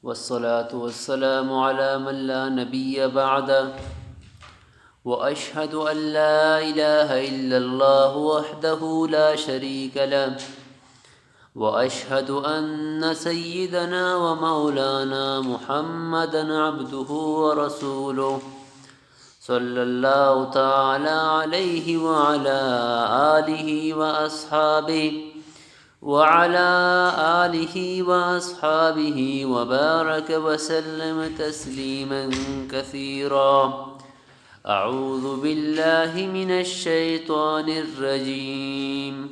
والصلاة والسلام على من لا نبي بعده، وأشهد أن لا إله إلا الله وحده لا شريك له، وأشهد أن سيدنا ومولانا محمدا عبده ورسوله، صلى الله تعالى عليه وعلى آله وأصحابه، وعلى آله وأصحابه وبارك وسلم تسليما كثيرا. أعوذ بالله من الشيطان الرجيم.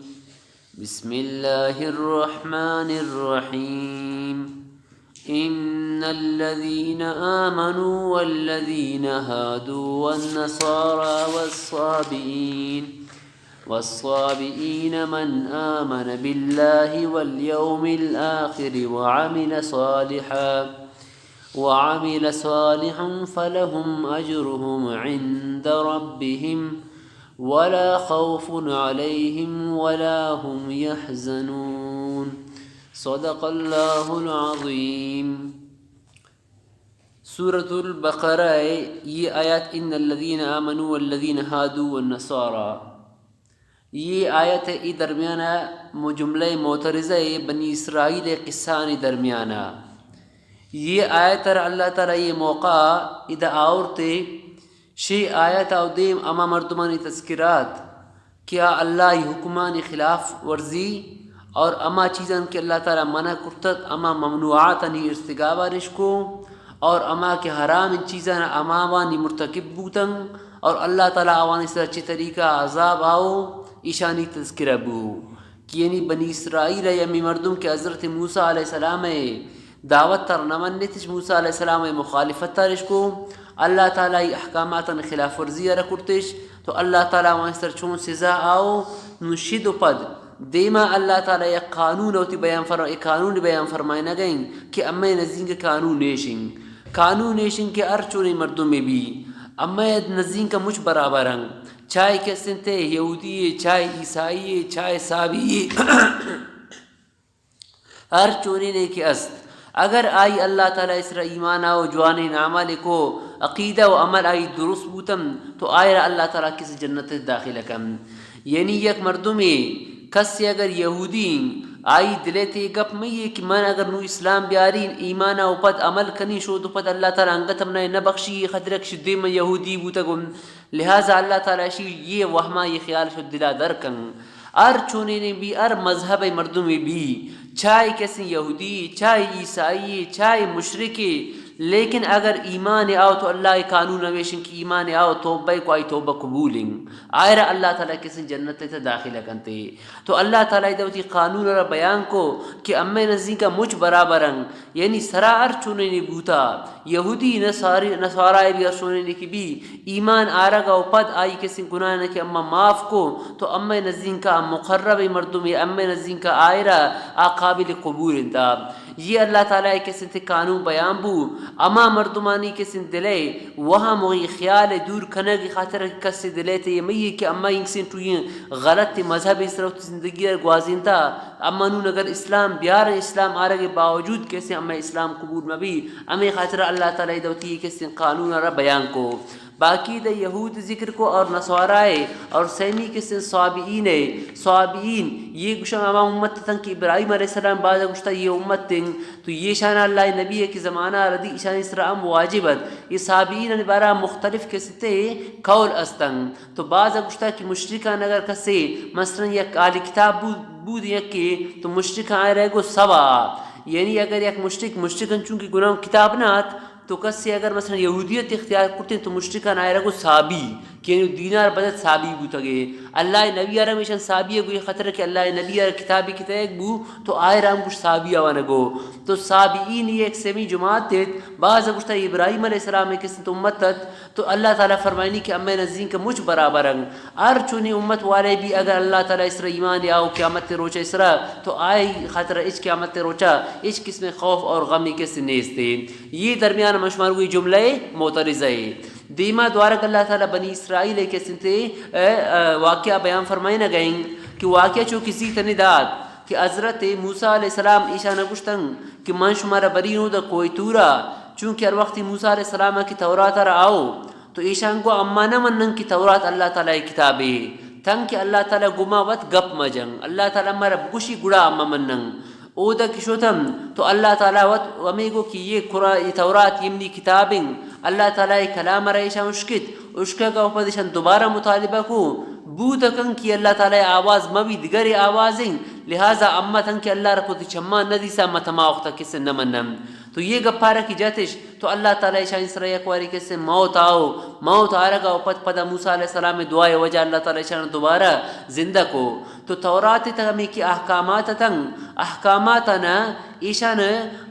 بسم الله الرحمن الرحيم. إن الذين آمنوا والذين هادوا والنصارى والصابئين، والصابئين من آمن بالله واليوم الآخر وعمل صالحا، وعمل صالحا فلهم أجرهم عند ربهم ولا خوف عليهم ولا هم يحزنون. صدق الله العظيم. سورة البقرہ ءِ یہ آیات، ان الذين آمنوا والذين هادوا والنصارى، یہ آیت ءِ درمیان ءَ جملہ معترضہ ءِ بنی اسرائیل ءِ قصہانی درمیان ءَ۔ یہ آیت ءَ اللہ تعالیٰ یہ موقع ادا آورت ءُ شی آیت ءَ دیم ہما مردمانی تذکرات کہ آ اللہ ءِ حکمانی خلاف ورزی اور ہما چیزاں کہ اللہ تعالیٰ منع کرتت، ہما ممنوعاتانی ارتکاب ءَ رشکو اور ہما کہ حرام چیزاں ہماوانی مرتکب بوتن اور اللہ تعالیٰ آوانی سر چی طریقہ عذاب آؤ، ایشانی تذکرہ بو کہ یعنی بنی اسرائیل ءِ ہمے مردم کہ حضرت موسیٰ علیہ السلام ءِ دعوت ءَ را نہ منتش، موسیٰ علیہ السلام ءِ مخالفت ءَ رشکو، اللہ تعالیٰ ءِ احکاماتاں خلاف ورزی ءَ را کرتش، تو اللہ تعالیٰ آوانی سر چون سزا آؤ، نوں شد و پد دیما اللہ تعالیٰ یک قانون وتی بیان فرما-، یک قانون بیان فرمائینگ ءَ انت کہ امئے نزینک قانون ایش انت۔ قانون ایش انت کہ ہر چونیں مردمے بی، امئے نزینک مچ برابر انت۔ چاہے کس انت یہودی یے، چاہے عیسائی یے، چاہے صابئی یے۔ ہر چونینے کہ است، اگر آئی اللہ تعالیٰ ءِ سرا ایمان آؤ، جوانیں عمل کو، عقیدہ و عمل آئی درست بوتن، تو آئرا اللہ تعالیٰ کس جنت ءَ داخل کن۔ یعنی یک مردمے کسے اگر یہودی، آئی دل ءِ تہ گپ مئی کہ من اگر نوں اسلام بیارین، ایمان ءَ پد عمل کنی، شود پد اللہ تعالیٰ انگت منا نہ بخشی، خاطر کہ شدی من یہودی بوتگوں۔ لہذا اللہ تعالیٰ اشی یہ وہما یہ خیال شد دلا در کن۔ ہر چونینے بی، ہر مذہب مردمے بی، چاہے کسی یہودی، چاہے عیسائی، چاہے مشرکے، لیکن اگر ایمان آؤ تو اللہ ءِ قانون ہمیش انت کہ ایمان آؤ، توبہ کو، آئی توبہ قبول انت، آئرا اللہ تعالیٰ کسی جنت ءِ تہ داخل کنتے۔ تو اللہ تعالیٰ ءَ وتی قانون را بیان کو کہ امئے نزینک مچ برابر انت، یعنی سرا ہر چونینے بوتا، یہودی نصاری، نصارائے بی ہر چونینے کہ بی، ایمان آرگ ءَ پد آئی کسی گناہ نہ کہ اما معاف کو، تو امئے نزینک آ مقرب مردمے، امئے نزینک آئرا آ قابل قبول انت۔ یہ اللہ تعالیٰ ءَ کسی تہ قانون بیان بو، اما مردمانی کسی دل ءِ وہم و خیال ءِ دور کنگ ءِ خاطر کسی دل ءِ تہ یہ مئی کہ اما انکسیں ٹوئیں غلط مذہب ءِ سرا وتی زندگی ءَ گوازینتا، اما نون اگر اسلام بیارن، اسلام آرگ ءِ باوجود کسے اما اسلام قبول مہ بی، ہمے خاطر اللہ تعالیٰ ءَ وتی کسے قانون ءَ را بیان کو۔ باقی دہ یہود ذکر کو اور نصارائے اور سیمی کسے صابئین ہے۔ صابئین یہ گوشن ہما امت تن کہ ابراہیم علیہ السلام بعد گوشتا یہ امت تن، تو یہ شان اللہ نبی ہے کہ زمانہ ردی شان اسلام واجب ہے۔ یہ صابئین بارہ مختلف کسے قول استن۔ تو بعض گوشتا کہ مشرکان اگر کسے مثلاً یک اہل کتاب بود، بود یکے، تو مشرکان آئرا گو سبا، یعنی اگر یک مشرک، مشرکان چونکہ گناہ کتاب نہ ات، تو کسے اگر مثلاً یہودیت اختیار کرتے تو مشرکان آئرا گو صابی، کہ یعنی دینار بدت صابی بوتگے۔ اللہ نبی آرا ہمیشان صابی گو، یہ خطر کہ اللہ نبی آرا کتابی کتاب بو، تو آئرا ہم گوش صابی آوانا گو۔ تو صابئین یہ ایک سیمی جماعت تھے۔ بعض گوشتا ابراہیم علیہ السلام ایک قسم تو امت ات، تو اللہ تعالیٰ فرمائنی کہ امئے نزینک مچ برابر انت۔ ہر چونی امت والے بی اگر اللہ تعالیٰ ءِ سرا ایمان آؤ قیامت روچ ءِ سرا، تو آئی خاطر اچ قیامت روچا اچ قسم خوف اور غمی کس نیستے۔ یہ درمیان مشمار ہوئی جملہ معترضہ ہے۔ دیما دوارگ اللہ تعالیٰ بنی اسرائیل ءِ کس انت، اے، اے، واقعہ بیان فرمائنا گئیں کہ واقعہ چو کسی تنی داد کہ حضرت موسیٰ علیہ السلام ایشان گوشتن کہ من شمارا برین اودا کوہ طورا، چونکہ ہر وقتی موسیٰ علیہ السلام کہ تورات را آؤ، تو ایشان گو اما نہ منن کہ تورات اللہ تعالیٰ کتابے، تنکہ اللہ تعالیٰ گما وت گپ مجن، اللہ تعالیٰ مارا بگوشی گڑا اما منن۔ اودا کہ شتن تو اللہ تعالیٰ وت ہمے گو کہ یہ قرآن، یہ تورات، یہ منی کتابیں، اللہ تعالیٰ کلام را ایشان اشکت، اشکگا و پد ایشان دوبارہ مطالبہ کو، بوت کن کہ اللہ تعالیٰ آواز مبی، دگرے آوازیں، لہذا اما تنکہ اللہ را پہ وتی چمان ندیسا، ما تما وقتا کسے نمنن۔ تو یہ گپارا کہ جتش، تو اللہ تعالیٰ ایشانی سرا یک واری کسے موت آؤ، موت آرگا و پد پدا موسیٰ علیہ السلام دعائے وجہ اللہ تعالیٰ ایشان دوبارہ زندہ کو۔ تو تورات تہ ہمے کہ احکامات اتن، احکاماتانا ایشان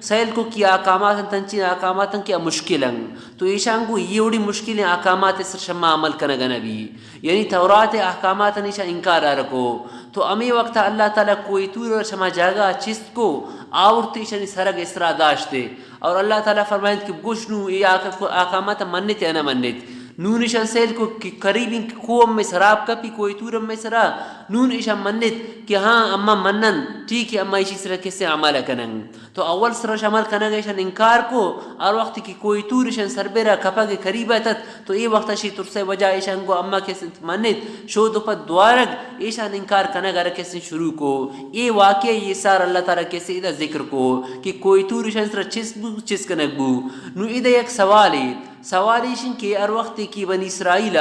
سیل کو کہ احکامات تنچین احکاماتن کہ مشکلن۔ تو ایشان گو یہ وڑی مشکلیں احکامات سر شما عمل کنگا نبی۔ یعنی تورات احکاماتن ایشان انکار آرکو۔ تو ہمے وقت اللہ تعالیٰ کوہ طور شما جاگہ چست کو، آورت ایشانی سرگ اسرا داشتے۔ اور اللہ تعالیٰ فرمائیت کہ گوش نوں اے آک-، احکامات منت یا نہ منت۔ نون ایشان سیل کو کہ قریبیں کوہ ہمے سرا کپی، کوہ طور ہمے سرا، نون ایشان منت کہ ہاں اما منن، ٹھیک ہے، اما ایشی سرا کسے عمل کنن۔ تو اول سرش عمل کنگ ایشان انکار کو، ہر وقت کہ کوہ طور ایشان سربرا کپگ قریب اتت، تو اے وقت اشی ترسے وجہ ایشان گو اما کسے منت، شود و پد دوارگ ایشان انکار کنگ ہر کسے شروع کو۔ اے واقعہ یہ سار اللہ تعالیٰ کسے ادا ذکر کو کہ کوہ طور ایشان سرا چست بو، چست کنگ بو۔ نو ادا یک سوالے، سوال ایشن کہ ہر وقت کہ بنی اسرائیل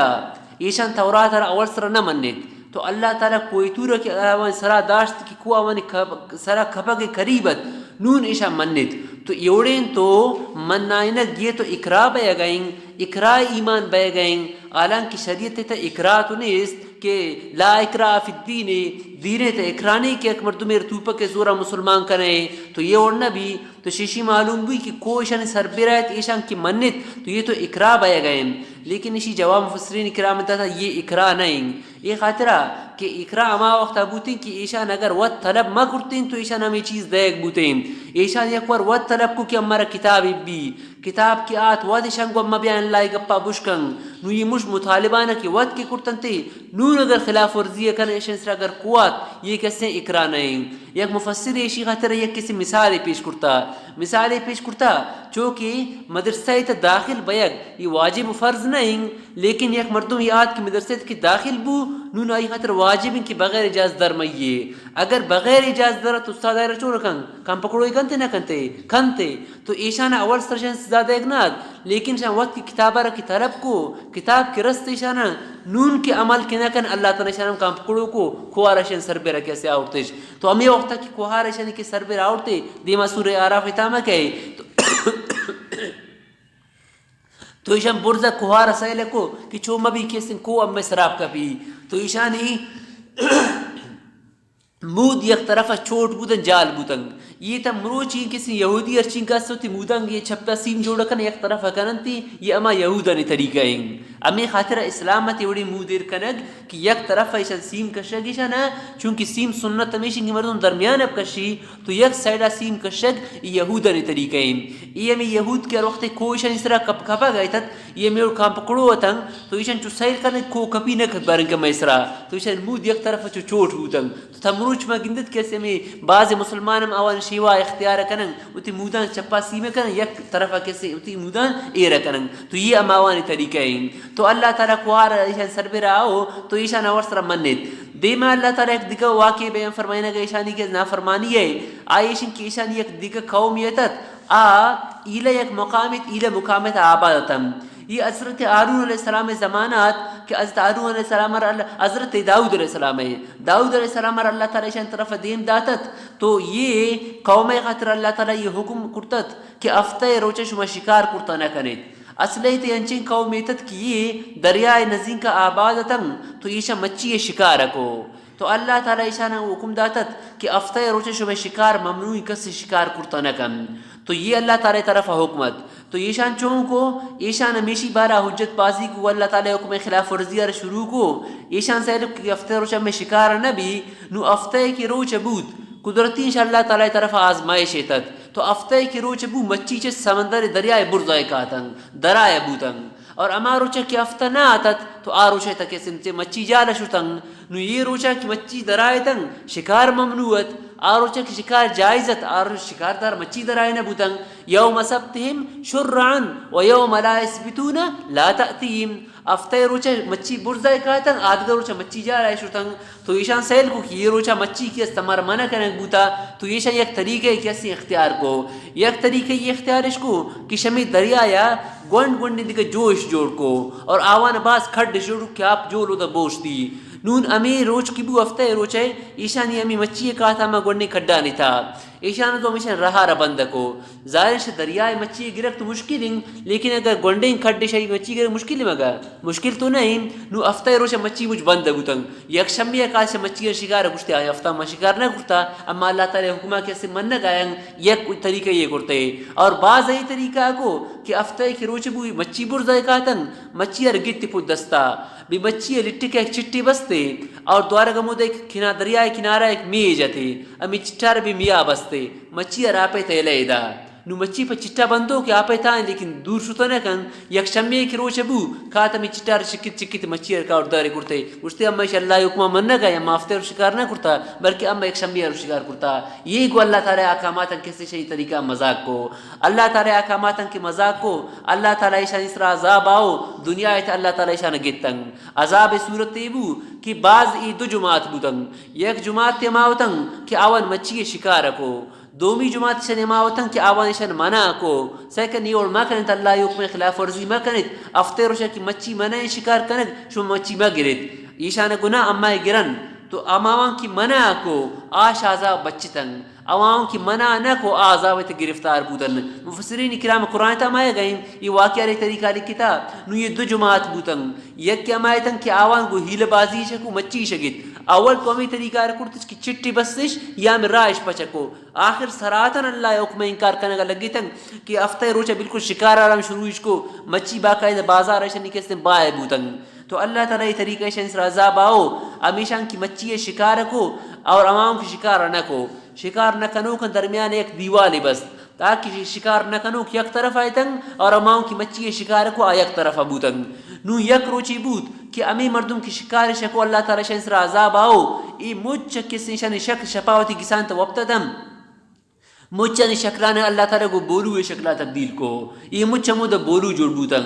ایشان تورات را اول سرا نہ منت، تو اللہ تعالیٰ کوہ طور کہ آوانی سرا داشت کہ کوہ آوانی کپ-، سرا کپگ قریب ات، نون ایشان منت۔ تو ایوڑین تو منائنگ یہ تو اکراہ بیگئیں، اکراہ ایمان بیگئیں، حالانکہ شریعت تہ اکراہ تو نیست کہ لا اکراہ فی الدین، دین تہ اکراہ نہیں کہ یک مردم ایر توپک زورا مسلمان کنے، تو یہ اور نہ بھی۔ تو ششی معلوم بوئی کہ کوہ ایشانی سربرا ات، ایشان کہ منت، تو یہ تو اکراہ بیگئیں۔ لیکن اشی جواب مفسرین کرام داتا، یہ اکراہ نہ انت۔ یہ خاطرہ کہ اکراہ ہما وقت بوتیں کہ ایشان اگر وت طلب مہ کرتیں تو ایشان ہمیں چیز دیگ بوتیں۔ ایشان یک وار وت طلب کو کہ ہمارا کتاب بی، کتاب کہ آت وت ایشان گو اما بیا اللہ گپا بشکن۔ نو یہ مش مطالبانہ کہ وت کہ کرتنتے، نون اگر خلاف ورزی کن ایشان سرا اگر کوات، یہ کسیں اکراہ نہ انت۔ یک مفسر ایشی خاطر یک کسی مثالے پیش کرتا۔ مثالے پیش کرتا، چو کہ مدرسہ ء تہ داخل بیگ، یہ واجب و فرض نہ انت، لیکن یک مردم یہ آت کہ مدرسہ ء تہ کہ داخل بو، نون آئی خاطر واجب انت کہ بغیر اجازت در مئیے۔ اگر بغیر اجازت در تو استاد آئرا چون کن، کم پکڑوئی کنتے نہ کنتے؟ کنتے۔ تو ایشان اول سرشان سزا دیگ نہ ات، لیکن شان وقت کی کتاب را کہ طلب کو، کتاب کہ رست ایشان، نون کہ عمل کہ نہ کن، اللہ تعالی شان کم پکڑو کو، کوار شان سر پہ رکھے سے آورتش۔ تو ہمے وقت کہ کوہار ایشانی کہ سر بر آورتے، دیما سورہ آراف اتامہ کئے۔ تو، تو ایشان برزا کوہار سیل کو کہ چو مبی کسن کو ہمے سراب کپی۔ تو ایشانی مود یک طرف چوٹ بودن، جال بودن۔ یہ تا مروچی کسی یہودی ہرچین کس ہوتی مودان یہ چھپتا سیم جوڑ کن یک طرف کننتی، یہ اما یہودانی طریقہ ہیں۔ ہمے خاطر اسلام ء تہ وڑیں مود ایر کنگ کہ یک طرف ء ایشاں سیم کشگ ایشاں نہ، چونکہ سیم سنت ہمیش انت کہ مردم درمیان ء بکشی، تو یک سائیڈ ء سیم کشگ اے یہودانی طریقہ انت۔ اے ہمے یہود کہ ہر وخت کوہ ایشانی سرا کپ کپگ ء اتت، اے ہمے وڑ کام پکڑو اتنت، تو ایشاں چو سیل کنگ کوہ کپی نہ کت باریں کہ مئے سرا، تو ایشانی مود یک طرف ء چو چوٹ بوتنت۔ تو تا مروچ ما گندت کہ اسے ہمے بعض مسلمان ہم آوان شیوا اختیار کنن، وتی مودان چپا سیم کنن، یک طرف کسے وتی مودان ایر کنن۔ تو یہ ہم آوانی طریقہ ہیں۔ تو اللہ تعالی کوہار ایشان سربرا آو، تو ایشان اور سر منت۔ دیما اللہ تعالی ایک دگہ واقعے بیان فرمائنگ ایشانی کہ نافرمانی ہے۔ آ ایشن کہ ایشانی یک دگہ قوم یتت، آ ایلہ یک مقامت، ایلہ مقامت آباد اتن۔ یہ حضرت ہارون علیہ السلام زمانات کہ حضرت ہارون علیہ السلام ار اللہ، حضرت داؤد علیہ السلام ہے۔ داؤد علیہ السلام ار اللہ تعالی ایشان طرف دیم داتت، تو یہ قوم خاطر اللہ تعالی یہ حکم کرتت کہ ہفتہ روچ شما شکار کرتا نہ کنیت۔ اصل ء تہ انچیں قوم اتت کہ یہ دریائے نزیک آباد اتن، تو ایشاں مچی ء شکار کو۔ تو اللہ تعالی ایشان حکم داتت کہ ہفتہ روچ شما شکار ممنوع، کس شکار کرتا نہ کن۔ تو یہ اللہ تعالی طرف حکم ات۔ تو ایشان چون کو، ایشان ہمیشی بارا حجت بازی کو، اللہ تعالی حکم خلاف ورزی ار شروع کو۔ ایشان سیل کہ ہفتہ روچ میں شکار نہ بی، نو ہفتہ کی روچ بود، قدرتی انشاءاللہ تعالی طرف آزمائش اتت۔ تو ہفتہ کہ روچ بو مچی چہ سمندر دریائے برزا کاتن، درائے بوتن۔ اور ہما روچا کہ ہفتہ نہ آتت، تو آ روچا تک سنتے مچی جالا شتن۔ نو یہ روچا کہ مچی درائتن، شکار ممنوع ات۔ آ روچا کہ شکار جائز ات، آ روچ شکار دار مچی درائے نہ بوتن۔ یوم سبتہم شرعا و یوم لا یسبتون لا تأتیہم۔ ہفتہ روچا مچی برزائے کاتن، آدگہ روچا مچی جالا شتن۔ تو ایشان سیل کو کہ یہ روچا مچی کہ است ہمارا منع کنگ بوتا، تو ایشان یک طریقہ کہ است اختیار کو۔ یک طریقہ یہ اختیارش کو کہ شمی دریایا گونڈ گونڈیں دگہ جوش جوڑ کو اور آوان باز کھڈ جوڑ کو کہ آپ جول اودا بوشتی۔ نون ہمے روچ کہ بو ہفتہ روچے، ایشانی ہمے مچی کاتا ہما گونڈیں کھڈانی تھا۔ ایشان تو ہمیشان رہا را بند کو۔ ظاہر شہ دریائے مچی گرگ تو مشکل ہیں، لیکن اگر گونڈیں کھڈ شئی مچی گرگ مشکل مگا، مشکل تو نہیں۔ نو ہفتہ روچ مچی مجھ بند بوتن۔ یک شنبے کاش مچی شکار گشتے آئے ہفتہ ما شکار نہ کرتا، اما اللہ تعالی حکمہ کسی من نہ گائیں، یک طریقہ یہ کرتے۔ اور بعض یہ طریقہ کو کہ ہفتہ کے روچ بو مچی برزا کاتن، مچی ار گتی پو دستا، بی مچی لٹکے ایک چٹی بستے، اور دوارگ ہمود ایک کنا-، دریائے کنارہ ایک میج اتے، امی چٹار بی میا بستے، مچی ار آپے تیلے دا۔ نو مچی پہ چٹا بندو کہ آپے تائیں، لیکن دور شتو نہ کن۔ یک شمے کہ روچ بو، کات ہمے چٹار چکت چکت مچی ار کا اردارے کرتے۔ گوشتے، اما ایش اللہ حکمہ من نہ گئے، اما ہفتے رو شکار نہ کرتا، بلکہ اما یک شمے رو شکار کرتا۔ یہ گو اللہ تعالی احکامات کسی شئی طریقہ مذاق کو۔ اللہ تعالی احکامات کہ مذاق کو، اللہ تعالی ایشانی سرا عذاب آؤ، دنیا ایت اللہ تعالی ایشان گتن۔ عذاب صورت تے بو کہ بعض ای دو جماعت بوتن۔ یک جماعت تے ما ہوتن کہ آوان مچی شکار کو۔ دومی جماعت ایشان ما ہوتن کہ آوان ایشان منع کو۔ سیکن نی اور ما کنت، اللہ حکم خلاف ورزی ما کنت۔ ہفتے روشا کہ مچی منع شکار کنت، شما مچی ما گرت۔ ایشان گناہ اما گرن۔ تو اماوان کہ منع کو، آش عذاب بچتن۔ اوان کہ منع نہ کو، آ عذاب تے گرفتار بودن۔ مفسرین کرام قرآن تا مایا گئیں، یہ واقعہ رے طریقہ لکھتا، نو یہ دو جماعت بوتن۔ یک کہ امایتن کہ آوان گو حیلہ بازی شکو مچی شگت۔ اول تو ہمیں طریقہ رکھتش کہ چٹی بسش یا میں راش پچکو۔ آخر سراتن اللہ حکم انکار کنگا لگیتن کہ ہفتہ روچہ بالکل شکار آرام شروع اش کو، مچی باقاعدہ بازار ایشانی کسن بائے بوتن۔ تو اللہ تعالی یہ طریقہ ایشان سر عذاب آؤ، ہمیشان کی مچی شکار کو اور اماؤں کی شکار نہ کو۔ شکار نہ کنوک درمیان یک دیوالے بس، تاکہ شکار نہ کنوک یک طرف آیتن اور اماؤں کی مچی شکار کو آ یک طرف بوتن۔ نو یک روچی بوت کہ امی مردم کی شکار شکو اللہ تعالی شان سر عذاب آؤ، ای مچ کسن شان شک شپاوتی گسان تو وپتا دم۔ مچانی شکلان اللہ تعالی گو بولو شکلا تبدیل کو۔ یہ مچ ہمود بولو جوڑ بوتن۔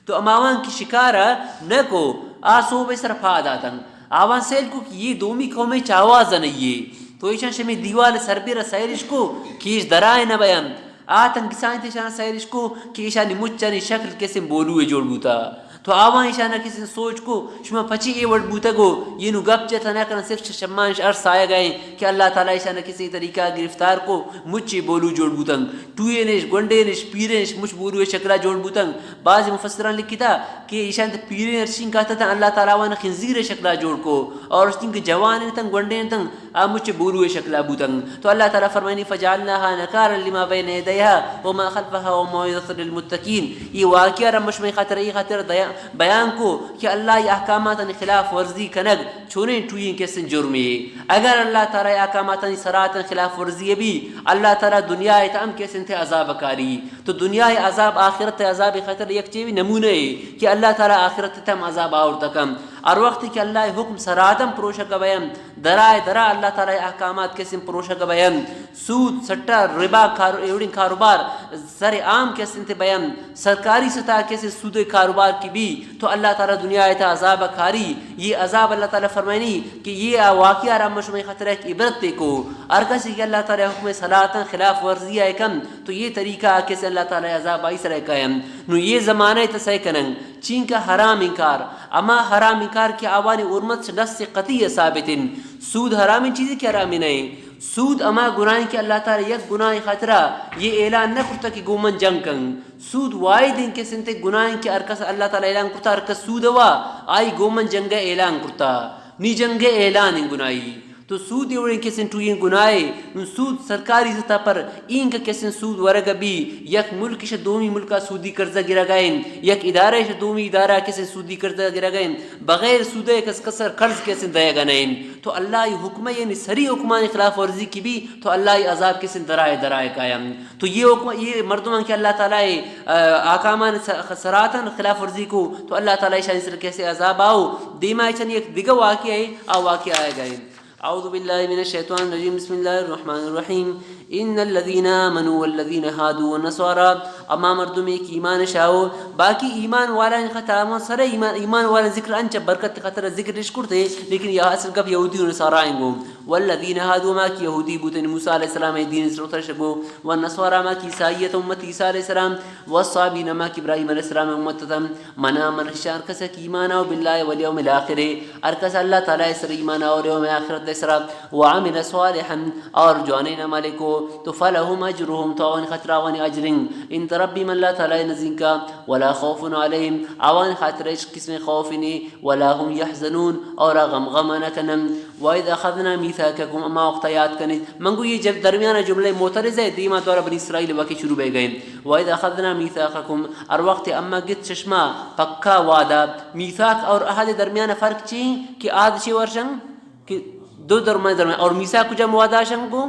تو اماوان کی شکار نہ کو، آ سوب سر پا داتن۔ آوان سیل کو کہ یہ دومی قومیں چاواز نہیں۔ تو ایشان شمی دیوال سر بیر سیرش کو کہ ایش درائے نہ بیان۔ آ تنگسان تے شان سیرش کو کہ ایشانی مچانی شکل کسے بولو جوڑ بوتا۔ تو آوان ایشانہ کسے سوچ کو، شما پچی اے وڑ بوتگو، یہ نو گپ جت نہ کرن، صرف شمانش ارس آئے گئے کہ اللہ تعالی ایشانہ کسے طریقہ گرفتار کو، مچی بولو جوڑ بوتن، ٹوئے نش، گونڈے نش، پیرے نش، مچ بولو شکلا جوڑ بوتن۔ بعض مفسران لکھتا کہ ایشان تے پیرے نرشین کہتا تھا، اللہ تعالی وان خنزیر شکلا جوڑ کو، اور اشتین کہ جوان تن، گونڈے تن، آ مچ بولو شکلا بوتن۔ تو اللہ تعالی فرمائنی، فجعلناها نکالا لما بین یدیها وما خلفها وموعظة للمتقین۔ یہ واقعہ را مشمع خاطر، یہ خاطر دیا-، بیان کو کہ اللہ یہ احکامات خلاف ورزی کنگ چونیں ٹوئیں کسن جرمی۔ اگر اللہ تعالی احکامات سراتن خلاف ورزی بھی، اللہ تعالی دنیا ات ہم کسن تے عذاب کاری۔ تو دنیا عذاب، آخرت عذاب خاطر یک چیوی نمونہ ہے کہ اللہ تعالی آخرت تے ہم عذاب آورتکم۔ ہر وقت کہ اللہ حکم سراتن پروشک بیان، درائے درا اللہ تعالی احکامات کسن پروشگ بیان، سود، سٹا، ربا، کار-، ایوڑیں کاروبار سر عام کسن تے بیان، سرکاری سطح کسے سود کاروبار کی بھی، تو اللہ تعالی دنیا ایتا عذاب کاری۔ یہ عذاب اللہ تعالی فرمائنی کہ یہ آ واقعہ را مشمع خطرہ ایک عبرت تے کو۔ ہر کسی کہ اللہ تعالی حکم صلاحاتاں خلاف ورزی آئے کن، تو یہ طریقہ آ کسے اللہ تعالی عذاب آئی سر قائم۔ نو یہ زمانہ تے سہ کنن، چینکہ حرام انکار، اما حرام انکار کہ آوانی حرمت نص قطعی ثابت ان۔ سود حرامیں چیزے کہ حرامیں نہ ایں۔ سود ہما گناہیں کہ اللہ تعالی یک گناہیں خاطرا یہ اعلان نہ کرتا کہ گوں من جنگ کن۔ سود واحد ایں کسے انتے گناہیں کہ ہر کس اللہ تعالی اعلان کرتا، ہر کس سود وا، آئی گوں من جنگ اعلان کرتا۔ نی جنگ اعلان ایں گناہی۔ تو سود ءِ وڑیں کسیں ٹوئیں گناہے۔ نوں سود سرکاری سطح پر اینکہ کسیں سود ورگ بی، یک ملک شہ دومی ملکا سودی قرضہ گرگا انت، یک ادارہ شہ دومی ادارہ کسیں سودی قرضہ گرگا انت، بغیر سود ءَ کس کسر قرض کسیں دئیگا نہ انت۔ تو اللہ ءِ حکم ءَ، یعنی سری حکمانی خلاف ورزی کی بی، تو اللہ ءِ عذاب کسیں درائے درائے کایا۔ تو یہ حکم، یہ مردمان کہ اللہ تعالیٰ ءِ، آ، احکامان س-، سراتن خلاف ورزی کو، تو اللہ تعالیٰ شانی سر کسیں عذاب آؤ۔ دیما چن یک دگہ واقعہ ہے، آ واقعہ آئے گئے۔ اعوذ باللہ من الشیطان الرجیم، بسم اللہ الرحمن الرحیم۔ ان الذین آمنوا والذین هادوا والنصارى، اما مردمے کہ ایمان شاو، باقی ایمان والان خطا، اما سر ایمان، ایمان والان ذکر انچ برکت خطر ذکر نشکرتے، لیکن یہ اصل گپ یہودی و نصارائیں گو۔ والذین هادوا، ما کہ یہودی بوتن، موسیٰ علیہ السلام دین سر اتر شگو، والنصارى، ما کہ عیسائیت امت عیسیٰ علیہ السلام، والصابئین، ما کہ ابراہیم علیہ السلام امت تم، من آمن، ہر کس کہ ایمان آو، باللہ والیوم الآخر، ہر کس اللہ تعالیٰ سر ایمان آو، یوم آخرت سرا، وعمل صالحا، اور جوانین عمل کو، تو فلهم اجرهم، تو آوان خاطر آوان اجریں، عند ربهم، اللہ تعالیٰ نزدیکا، ولا خوف عليهم، آوان خاطر ہچ قسم خوف نہیں، ولا هم يحزنون، اور غم غم نہ کنن۔ وإذ أخذنا ميثاقكم، اما وقت یاد کنیت۔ من گو یہ جب درمیان جملہ معترض ہے، دیما دوارا بنی اسرائیل واقعی شروع بہ گئے۔ وإذ أخذنا ميثاقكم، ہر وقت اما گت چشما پکا وعدہ۔ میثاق اور عہد درمیان فرق چی؟ کہ عہد چی ورشن؟ کہ دو درمیان درمیان۔ اور میثاق کجا وعدہ شن گو؟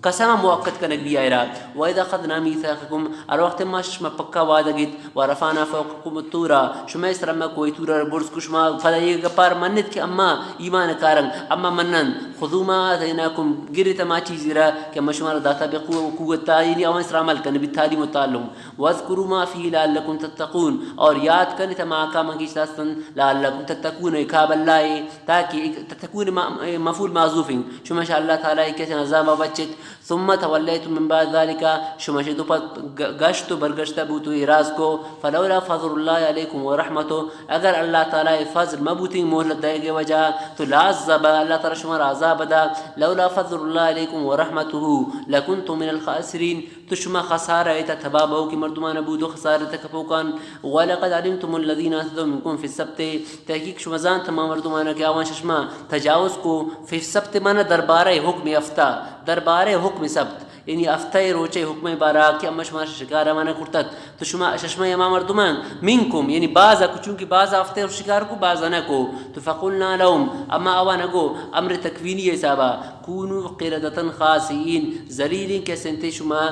قسم موقت کنگ بی آئرا۔ وإذ أخذنا ميثاقكم، ہر وقت ما شما پکا وعدہ گیت، ورفعنا فوقكم الطور، شما سر ما کوہ طور برز کو، شما پدا یہ گپار منت کہ اما ایمان کارن، اما منن، خذوا ما آتيناكم، گریت ما چیزی را کہ ما شما را داتا بہ قو-، قوت تا، یعنی آوان سر عمل کن بی تعلیم و تعلم۔ واذكروا ما فيه لعلكم تتقون، اور یاد کنیت ہما احکام کہ داستن، لعلكم تتقون، کاب اللہ، تاکہ ایک تتقون ما-، مفعول محذوف ہیں، شما شہ اللہ تعالیٰ کسے عذاب بچت۔ ثم توليتم من بعد ذلك، شما شہ دو پد گ-، گشت و برگشتہ بوت و اعراض کو۔ فلولا فضل الله عليكم ورحمته، اگر اللہ تعالیٰ فضل مبوتیں مہلت دئیگ وجہ تو لعذب، اللہ تعالیٰ شما را عذاب دا۔ لولا فضل الله عليكم ورحمته لكنتم من الخاسرين، تو شما خسارہ ایتا تباہ بوکی مردمان بودو، خسارہ تکپوکان۔ ولقد علمتم الذين اعتدوا منكم في السبت، تحقیق شما زانت ہما مردمان کہ آوان ششما تجاوز کو، فی السبت معنی دربارہ حکم ہفتہ، دربارہ حکم سبت، یعنی ہفتہ روچے حکم بارا کہ اما شما شکار روانہ کرتت، تو شما ششما ہما مردمان منکم، یعنی باز کو، چونکہ باز ہفتہ شکار کو، باز نہ کو، تو فقلنا لهم، اما آوان گو امر تکوینی حسابا، کونوا قردة خاسئین، ذلیلیں کہ سنتے شما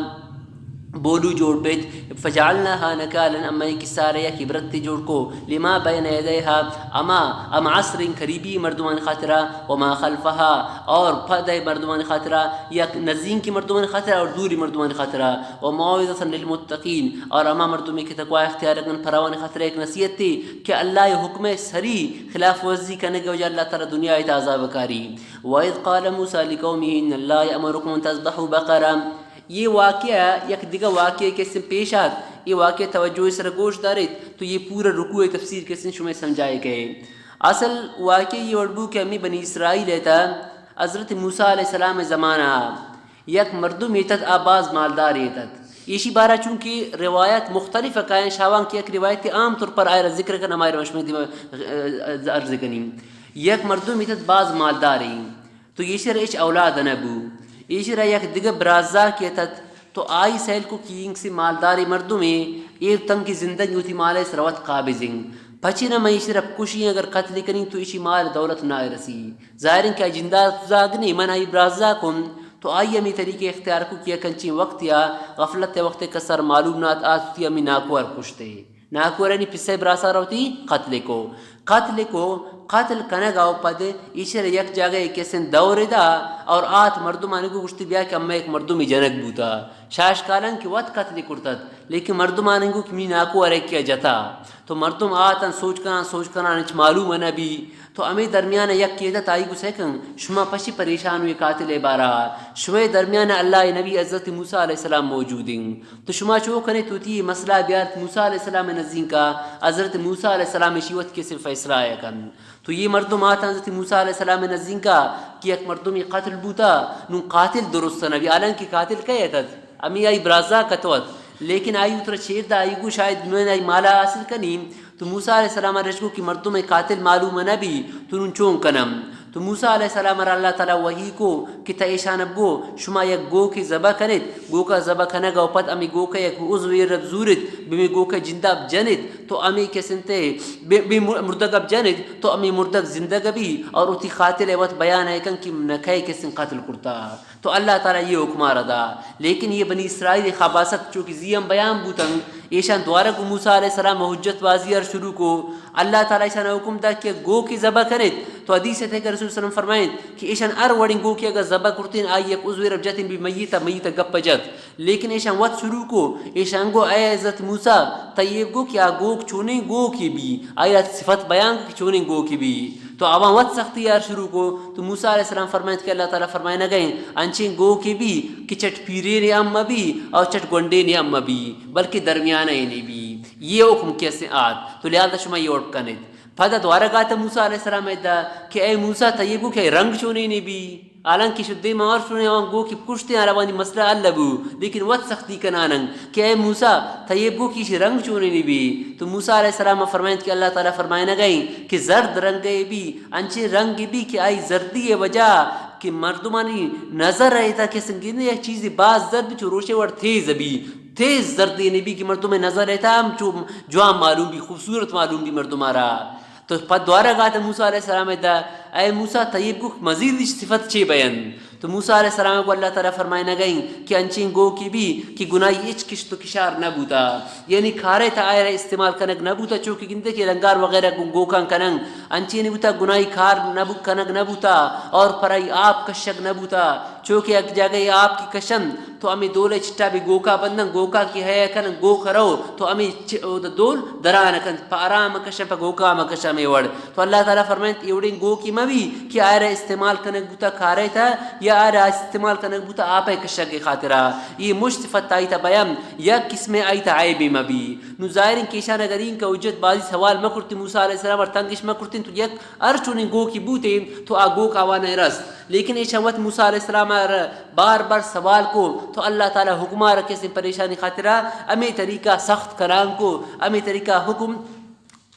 بولو جوڑ بیت۔ فجعلناها نکالا، اما یہ قصہ را یک عبرت جوڑ کو، لما بین یدیها، اما، اما عصر قریبی مردمان خاطرہ، وما خلفها، اور پدے مردمان خاطرہ، یک نزدیکی مردمان خاطرہ اور دوری مردمان خاطرہ، وموعظة للمتقین، اور اما مردمی کہ تقوی اختیار کن پراوان خاطرہ یک نصیحت تھی کہ اللہ حکم سری خلاف ورزی کنگ وجہ اللہ تعالیٰ دنیا ایت عذاب کاری۔ وإذ قال موسى لقومه إن الله يأمركم أن تذبحوا بقرة۔ یہ واقعہ یک دگہ واقعہ کسے پیش آت، یہ واقعہ توجہ سر گوش داریت تو یہ پورا رکوع تفسیر کسے شمئے سمجھائے گئے۔ اصل واقعہ یہ وڑ بو کہ ہمیں بنی اسرائیل ہے تا حضرت موسیٰ علیہ السلام زمانہ یک مردم ایتت، آ باز مالدار ایتت۔ ایشی بارہ چونکہ روایت مختلف کائیں، شاوان کی یک روایت عام طور پر آئرا ذکر کن، ہمارے مشمع دیما عرض کنی۔ یک مردم ایتت باز مالدار ای، تو ایشر ہچ اولاد نہ بو۔ ایشرا یک دگہ برازا کہ اتت، تو آئی سیل کو کہ اینک سے مالداری مردمے، ایر تنگ کی زندگی ہوتی مالے سروت قابض انگ۔ پچے نہ من ایشرا کشی اگر قتل کنی تو ایشی مال دولت نہ رسی۔ ظاہر انگ کہ جندار زاگ نہیں، من آئی برازا کن، تو آئی ہمیں طریقے اختیار کو کہ کنچی وقت یا غفلت وقت کسر معلوم نہ آت، آتی ہمیں ناکوار کشتے۔ ناکورانی پسہ براسا روتی قتل کو۔ قتل کو، قتل کنگا و پد ایشر یک جاگہ کسن دور دا اور آت مردمانی کو گوشتی بیا کہ اما یک مردمی جنگ بوتا۔ شاشکالن کہ وت قتل کرتت، لیکن مردمانی کو کہ می ناکو ارے کیا جتا۔ تو مردم آتن سوچ کنان، سوچ کنان ہچ معلوم نہ بی۔ تو ہمے درمیان یک کیدت آئی گو سیکن، شما پشی پریشان ہوئے قاتل بارا۔ شمے درمیان اللہ نبی حضرت موسیٰ علیہ السلام موجود ہیں۔ تو شما چو کنے تو تی مسئلہ بیارت موسیٰ علیہ السلام نزدیکا، حضرت موسیٰ علیہ السلام اشی وت کسے فیصلہ آیا کن۔ تو یہ مردم آتا حضرت موسیٰ علیہ السلام نزدیکا کہ یک مردمی قتل بوتا، نو قاتل درست نبی، حالانکہ قاتل کئے اتت؟ ہمی آئی برازا کتوت، لیکن آئی اترا چیر دا، آئی گو شاید من آئی مالا حاصل کنی۔ تو موسیٰ علیہ السلام رشکو کہ مردم قاتل معلوم نبی، تو نون چون کنم؟ تو موسیٰ علیہ السلام ءَ را اللہ تعالیٰ وحی کو کہ تا ایشان ءَ بگو، شما یک گوکے ذبح کنیت، گوکا ذبح کنگ ءَ پد ہمے گوک ءِ یک عضوے ءَ را بزوریت، بہ ہمے گوک ءِ جند ءَ بجنیت، تو ہمے کسنتے بہ، بہ مر-، مردگ ءَ بجنیت، تو ہمے مردگ زندگ بی اور وتی قاتل ءِ وت بیان ءَ کن کہ من کئے کسن قتل کرتا۔ تو اللہ تعالیٰ یہ حکم ءَ را دا، لیکن یہ بنی اسرائیل خباثت چو کہ زی ہم بیان بوتن، ایشان دوارگ موسیٰ علیہ السلام ءَ حجت بازی ءَ را شروع کو۔ اللہ تعالیٰ ایشان ءَ حکم دا کہ گوکے ذبح کنیت۔ تو حدیث ءَ تھے کہ رسول صلی اللہ علیہ وسلم فرمائیں کہ ایشان ہر وڑیں گوکے اگر ذبح کرتیں، آئی یک عضوے ءَ را بجتیں، بہ میت ءَ، میت ءَ گپ جت۔ لیکن ایشان وت شروع کو، ایشان گو، اے حضرت موسیٰ، تئی بگو کہ آ گوک چونیں گوکے بی، آئی ءِ صفت بیان کہ چونیں گوکے بی۔ تو آواں وت سختی ءَ را شروع کو۔ تو موسیٰ علیہ السلام فرمائیت کہ اللہ تعالیٰ فرمائینگ ءَ انچیں گوکے بی کہ چٹ پیرین ہم مہ بی اور چٹ گونڈین ہم مہ بی، بلکہ درمیانہ یے بی۔ یہ حکم کسے آت، تو لہذا شما یہ وڑ کنیت۔ پدا دوارگ آتا موسیٰ علیہ السلام ءَ دا کہ اے موسیٰ، تئی بگو کہ رنگ چونیں بی؟ حالانکہ شدے مار چونیں آواں گوکے کشتیں، آروانی مسئلہ حل بو، لیکن وت سختی کنانن کہ اے موسیٰ، تئی بگو کہ ایشی رنگ چونیں بی؟ تو موسیٰ علیہ السلام فرمائیت کہ اللہ تعالیٰ فرمائینگ ءَ کہ زرد رنگ ءِ بی، انچیں رنگ بی کہ آئی زردی ءِ وجہ کہ مردمانی نظر ءَ تا کہ سنگین یک چیزے باز زرد بی، چو روشے وڑ تیز بی، تیز زردی نبی کہ مردم نظر ءَ تا ہم چو جوان معلوم بی، خوبصورت معلوم بی مردم ءَ را۔ تو پد دوارگ آتا موسیٰ علیہ السلام ءَ دا، اے موسیٰ، تئی بگو مزید اش صفت چے بین؟ تو موسیٰ علیہ السلام کو اللہ تعالیٰ فرمائینگ ءَ کہ انچیں گوکے بی کہ گناہی ہچ کشت و کشار نہ بوتا، یعنی کارے تا آئرا استعمال کنگ نہ بوتا، چو کہ گندے کہ لنگار وغیرہ گوں گوکاں کنن، انچیں نہ بوتا، گناہی کار نہ بو-، کنگ نہ بوتا اور پرائی آپ کشگ نہ بوتا، چو کہ یک جاگہ آپ کی کشن تو ہمے دول ءِ چٹا بہ گوکا بندن، گوکا کہ ہے کنن، گوک رو تو ہمے چ-، او د-، دول دران کنت، پہ آرام کشن، پہ گوکا مہ کشن ہمے وڑ۔ تو اللہ تعالیٰ فرمائیت، اے وڑیں گوکے مہ بی کہ آئرا استعمال کنگ بوتا کارے تا یا آئرا استعمال کنگ بوتا آپ ءِ کشگ ءِ خاطرا۔ یہ مشت صفت آئی تا بیان، یک قسمے آئی تا عیبے مہ بی۔ نو ظاہریں کہ ایشان اگر اینکہ حجت بازی سوال مہ کرتیں، موسیٰ علیہ السلام ءَ را تنگش مہ کرتیں، تو یک ہر چونیں گوکے بوتیں تو آ گوک آواں نہ رست۔ لیکن ایشاں وت موسیٰ علیہ السلام ءَ را بار بار سوال کو، تو اللہ تعالیٰ حکم ءَ را کسیں پریشانی خاطرا ہمے طریقہ سخت کران کو، ہمے طریقہ حکم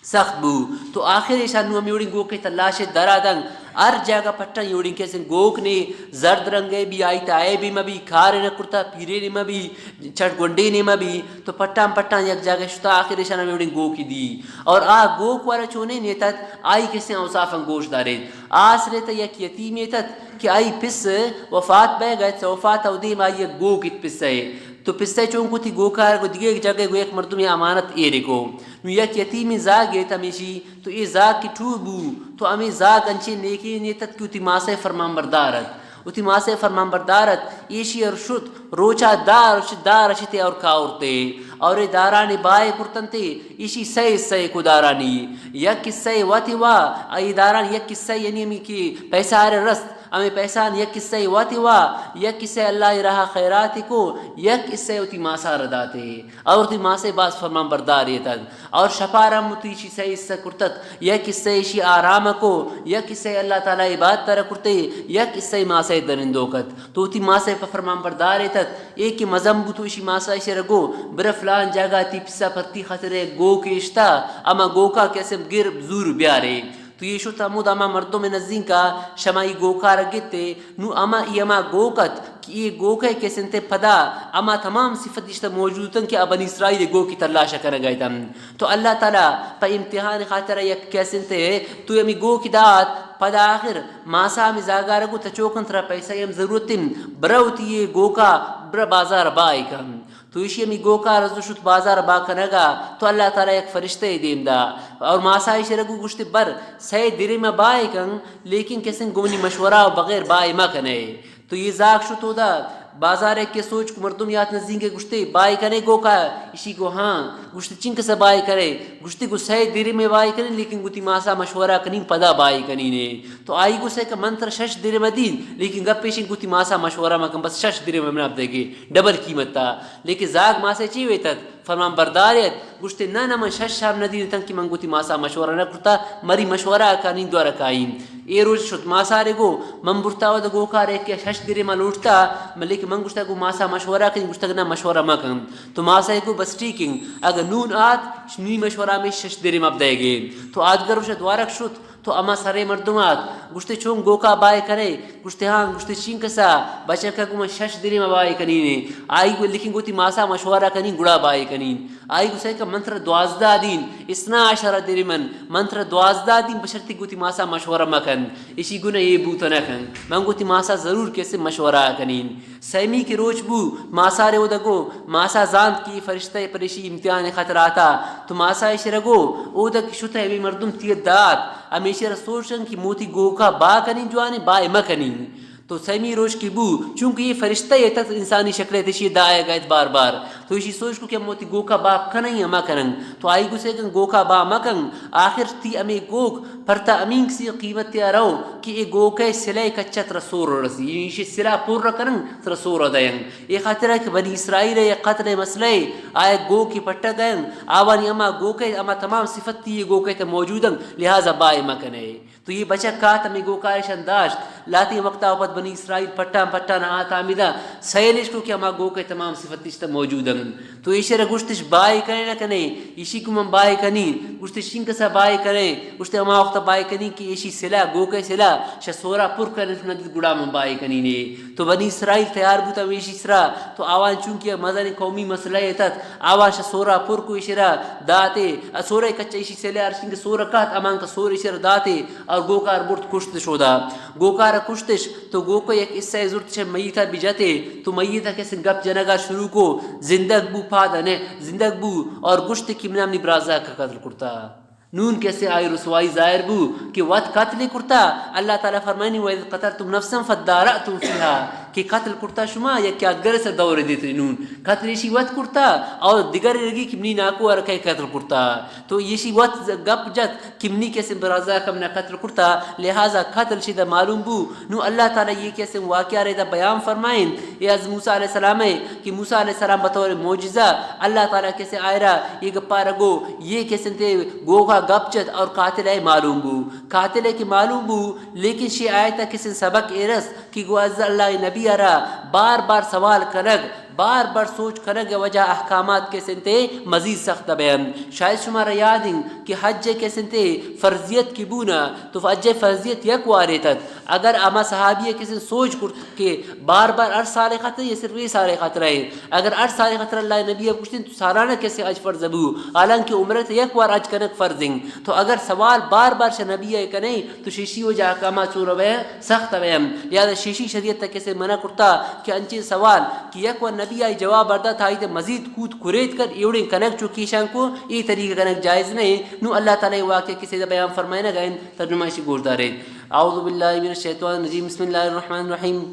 سخت بو۔ تو آخر ایشاں نوں ہمے وڑیں گوکے تلاش ءَ درا دنت۔ ہر جاگہ پٹاں اے وڑیں کسیں گوک نے، زرد رنگ ءِ بی، آئی تا عیبے مہ بی، کارے نہ کرتا، پیرین مہ بی، چٹ گونڈین مہ بی۔ تو پٹاں پٹاں یک جاگہ شتا، آخر ایشاں ہمے وڑیں گوکے دی۔ اور آ گوک والا چونیں نیتت، آئی کسیں اوصافاں گوش داریت۔ آسرے تا یک یتیمے اتت کہ آئی پس وفات بئیگ ءَ ات، وفات ءَ دیم آئی یک گوک ات پس ءِ۔ تو پس ءَ چون کو، وتی گوک ءَ گو دگہ یک جاگہ گو یک مردمے امانت ایر کو۔ نوں یک یتیمیں زاگے ات ہمیشی، تو اے زاگ کہ ٹور بو، تو ہمے زاگ انچیں نیکیں نیتت کہ وتی ماس ءِ فرمان بردار ات۔ وتی ماس ءِ فرمان بردار ات، ایشی ءَ را شت، روچا دار، دار اشتے اور کاورتے، اور اے دارانی بائے کرتنتے، ایشی سئے حصہ کو دارانی۔ یک حصہ وت وا، اے داران یک حصہ یعنی ہمے کہ پیسہ آرے رست، ہمے پیسہ آن یک حصہ وت وا، یک حصہ اللہ ءِ راہ خیرات کو، یک حصہ وتی ماسا را داتے۔ اور وتی ماسے باز فرمان بردار اتت۔ اور شپارا ہم وتی ایشی سئے حصہ کرتت، یک حصہ ایشی آرام کو، یک حصہ اللہ تعالیٰ عبادت را کرتے، یک حصہ ماسے درندوک ات۔ تو وتی ماسے پہ فرمان بردار اتت۔ اے کہ مزن بوت، ایشی ماسا ایشی را گو، برا فلان جاگہ تی پسا پتی خاطر یک گوکے اشتا، ہما گوکا کہ اسم گر زور بیارے۔ تو اے شت ہمودا ہما مردم نزینکا، شما اے گوکا را گتے۔ نوں ہما، اے ہما گوک ات کہ اے گوک ءِ کسنتے پدا ہما تمام صفت اشتا موجود اتن کہ آ بنی اسرائیل گوکی تلاشا کنگا اتن۔ تو اللہ تعالیٰ پہ امتحان خاطر یک کسنتے تو ہمے گوک دات، پدا آخر ماسا ہمے زاگا را گو، تچوکن ترا پیسہ ہم ضرورت انت، برو وتی اے گوکا برا بازار بائے کن۔ تو ایشی ہمے گوکا را زو شت بازار با کنگا، تو اللہ تعالیٰ یک فرشتے دیم دا۔ اور ماسا ایشی را گو گوشتے، بر سئے درم بائے کن، لیکن کسن گو منی مشورہ بغیر بائے مہ کنے۔ تو اے زاگ شت اودا بازار ءَ کہ سوچ کو، مردم یات نزینکے گوشتے، بائے کنے گوکا؟ ایشی گو ہاں۔ گوشتے، چنکسا بائے کنے؟ گوشتے، گو سئے درم بائے کنیں، لیکن گو تی ماسا مشورہ کنیں، پدا بائے کنیں نے۔ تو آئی گو سے کہ من ترا شش درم دین، لیکن گپ ایشیں گو تی ماسا مشورہ مکن، بس شش درم منا بدئے، ڈبل قیمتا۔ لیکن زاگ ماسے چی ویتت؟ فرمان بردار ات۔ گوشتے، نہ، نہ، من شش ہم ندینتن کہ من گو تی ماسا مشورہ نہ کرتا، مری مشورہ کنیں دو رکائیں۔ اے روچ شت ماسارے گو، من برتا ودا گوکارے کہ شش درم لوٹتا، لیکن من گوشتا گو ماسا مشورہ کنیں، گوشتا کہ نہ، مشورہ مکن۔ تو ماسا گو، بس ٹھیک انت، اگہ نون آت، نی مشورہ میں شش درم بدئیگے۔ تو آدگر روچ دوارک شت، تو ہما سرے مردم آت، گوشتے، چون گوکا بائے کرے؟ گوشتے، ہاں۔ گوشتے، چین کسا؟ بچکا گو من شش دری ما بائے کنینے۔ آئی گو لیکن گوتی ماسا مشورہ کنین، گڑا بائے کنین۔ آئی گو سیکا من ترا دوازدہ دین، اثنا عشر دری من، من ترا دوازدہ دین، بشرتی گوتی ماسا مشورہ مکن۔ اشی گو نہ، اے بوت نہ کن۔ من گوتی ماسا ضرور کسے مشورہ کنین۔ سیمی کہ روچ بو، ماسارے اودا گو، ماسا زانت کہ اے فرشتہ پریشی امتحان خطر آتا۔ تو ماسا اشرا گو، اودا کہ شتہ ہمے مردم تیر دات، ہمیشی را سوچ کن کہ موتی گوکا با کنین جوانین، با مکنین۔ تو سیمی روچ کہ بو، چونکہ اے فرشتہ اتت انسانی شکل ات، اشی دائے گئیت بار بار۔ تو اشی سوچ کو کہ موتی گوکا با کنن یا مکنن۔ تو آئی گو سیکن گوکا با مکن۔ آخر تی ہمے گوک پرتا ہمینکسی قیمت ء رو کہ اے گوکئے سلہ ء کچ ء ترا سور رسی، یعنی ایشی سلہ پر کنن ترا سور دین۔ اے خاطر ء کہ بنی اسرائیل ء یک قتل ء مسئلہ ء آ یک گوکے پٹگ ء، آوانی ہما گوکئے ہما تمام صفت تی اے گوکئے تہ موجود انت، لہذا بائے مکنئے۔ تو اے بچک کات ہمے گوکارشان داشت، لہتیں وقتا و پد بنی اسرائیل پٹان پٹان آت آمیداں سیل اشکو کہ ہما گوکئے تمام صفت اشتہ موجود انت۔ تو ایشرا گوشتش، بائے کنے نہ کنے؟ ایشی گو من بائے کنی۔ گوشتش، چینکسا بائے کنے؟ گوشتے، ہما وقتا بائے کنی کہ ایشی سلا، گوکئے سلا شہ سورا پر کنے، نہ گڑا من بائے کنی نے۔ تو بنی اسرائیل تیار بوتا ہمیشی سرا، تو آوان چونکہ مزن قومی مسئلہ اتت، آوان شہ سورا پر کو ایشرا داتے، سورہ کچا ایشی سلا ارشنگ سورا کات، امانکا سور ایشرا داتے، اور گوکار برت کشت شودا۔ گوکار کشتش، تو گوکو یک حصہ زرت چہ میتا بجتے، تو میتا کسن گپ جنگا شروع کو، زندگ بو پاد نہ، زندگ بو اور گشت کہ منا منی برازا قتل کرتا۔ نون کسے آئی رسوائی ظاہر بو کہ وت قتل کرتا۔ اللہ تعالی فرمائنی، وَإِذْ قَتَلْتُمْ نَفْسًا فَادَّارَأْتُمْ فِيهَا، کہ قتل کرتا شما یک یادگر سے دور دیتے۔ نون قتل ایشی وت کرتا اور دیگر رگی کہ منی ناکو ارکے قتل کرتا۔ تو ایشی وت گپ جت کہ منی کسے برازا کم نہ قتل کرتا، لہذا قتل شیدا معلوم بو۔ نو اللہ تعالی یہ کسے واقعہ ریدا بیان فرمائیں، اے از موسی علیہ السلام ہے کہ موسی علیہ السلام بطور معجزہ اللہ تعالی کسے آئرا یہ گپا رگو، یہ کسے تے گوگا گپ جت اور قاتل ہے معلوم بو۔ قاتل ہے کہ معلوم بو، لیکن شی آیتا کسے سبق ایرس کہ گو از اللہ نبی ارا بار بار سوال کنگ، بار بار سوچ کنگ ء وجہ احکامات کسنتے مزید سخت بین۔ شاید شمارا یاد انت کہ حج کسنتے فرضیت کہ بونا، تو حج فرضیت یک وارے تت۔ اگر اما صحابی کسن سوچ کرت کہ بار بار ہر سال خاطر یا صرف اے سال خاطر ہے، اگر ہر سال خاطر اللہ نبی ء گوشتن تو سالانہ کسے حج فرض بو، حالانکہ عمرت یک وار حج کنگ فرض انت۔ تو اگر سوال بار بار شہ نبی ء کنے، تو شیشی وجہ احکامات چون بین؟ سخت بین۔ لہذا شیشی شریعت تک کسے منع کرتا کہ انچیں سوال کہ یک وار نبی آئی جواب بردا تھا آئی تے مزید کوت کریت کر ایوڑیں کنگ چو کیشان کو، اے طریقہ کنگ جائز نہیں۔ نو اللہ تعالی واقعہ کسے دا بیان فرمائے نہ گئے، ترجمہ اشی گوش دارے۔ اعوذ باللہ من الشیطان الرجیم، بسم اللہ الرحمن الرحیم۔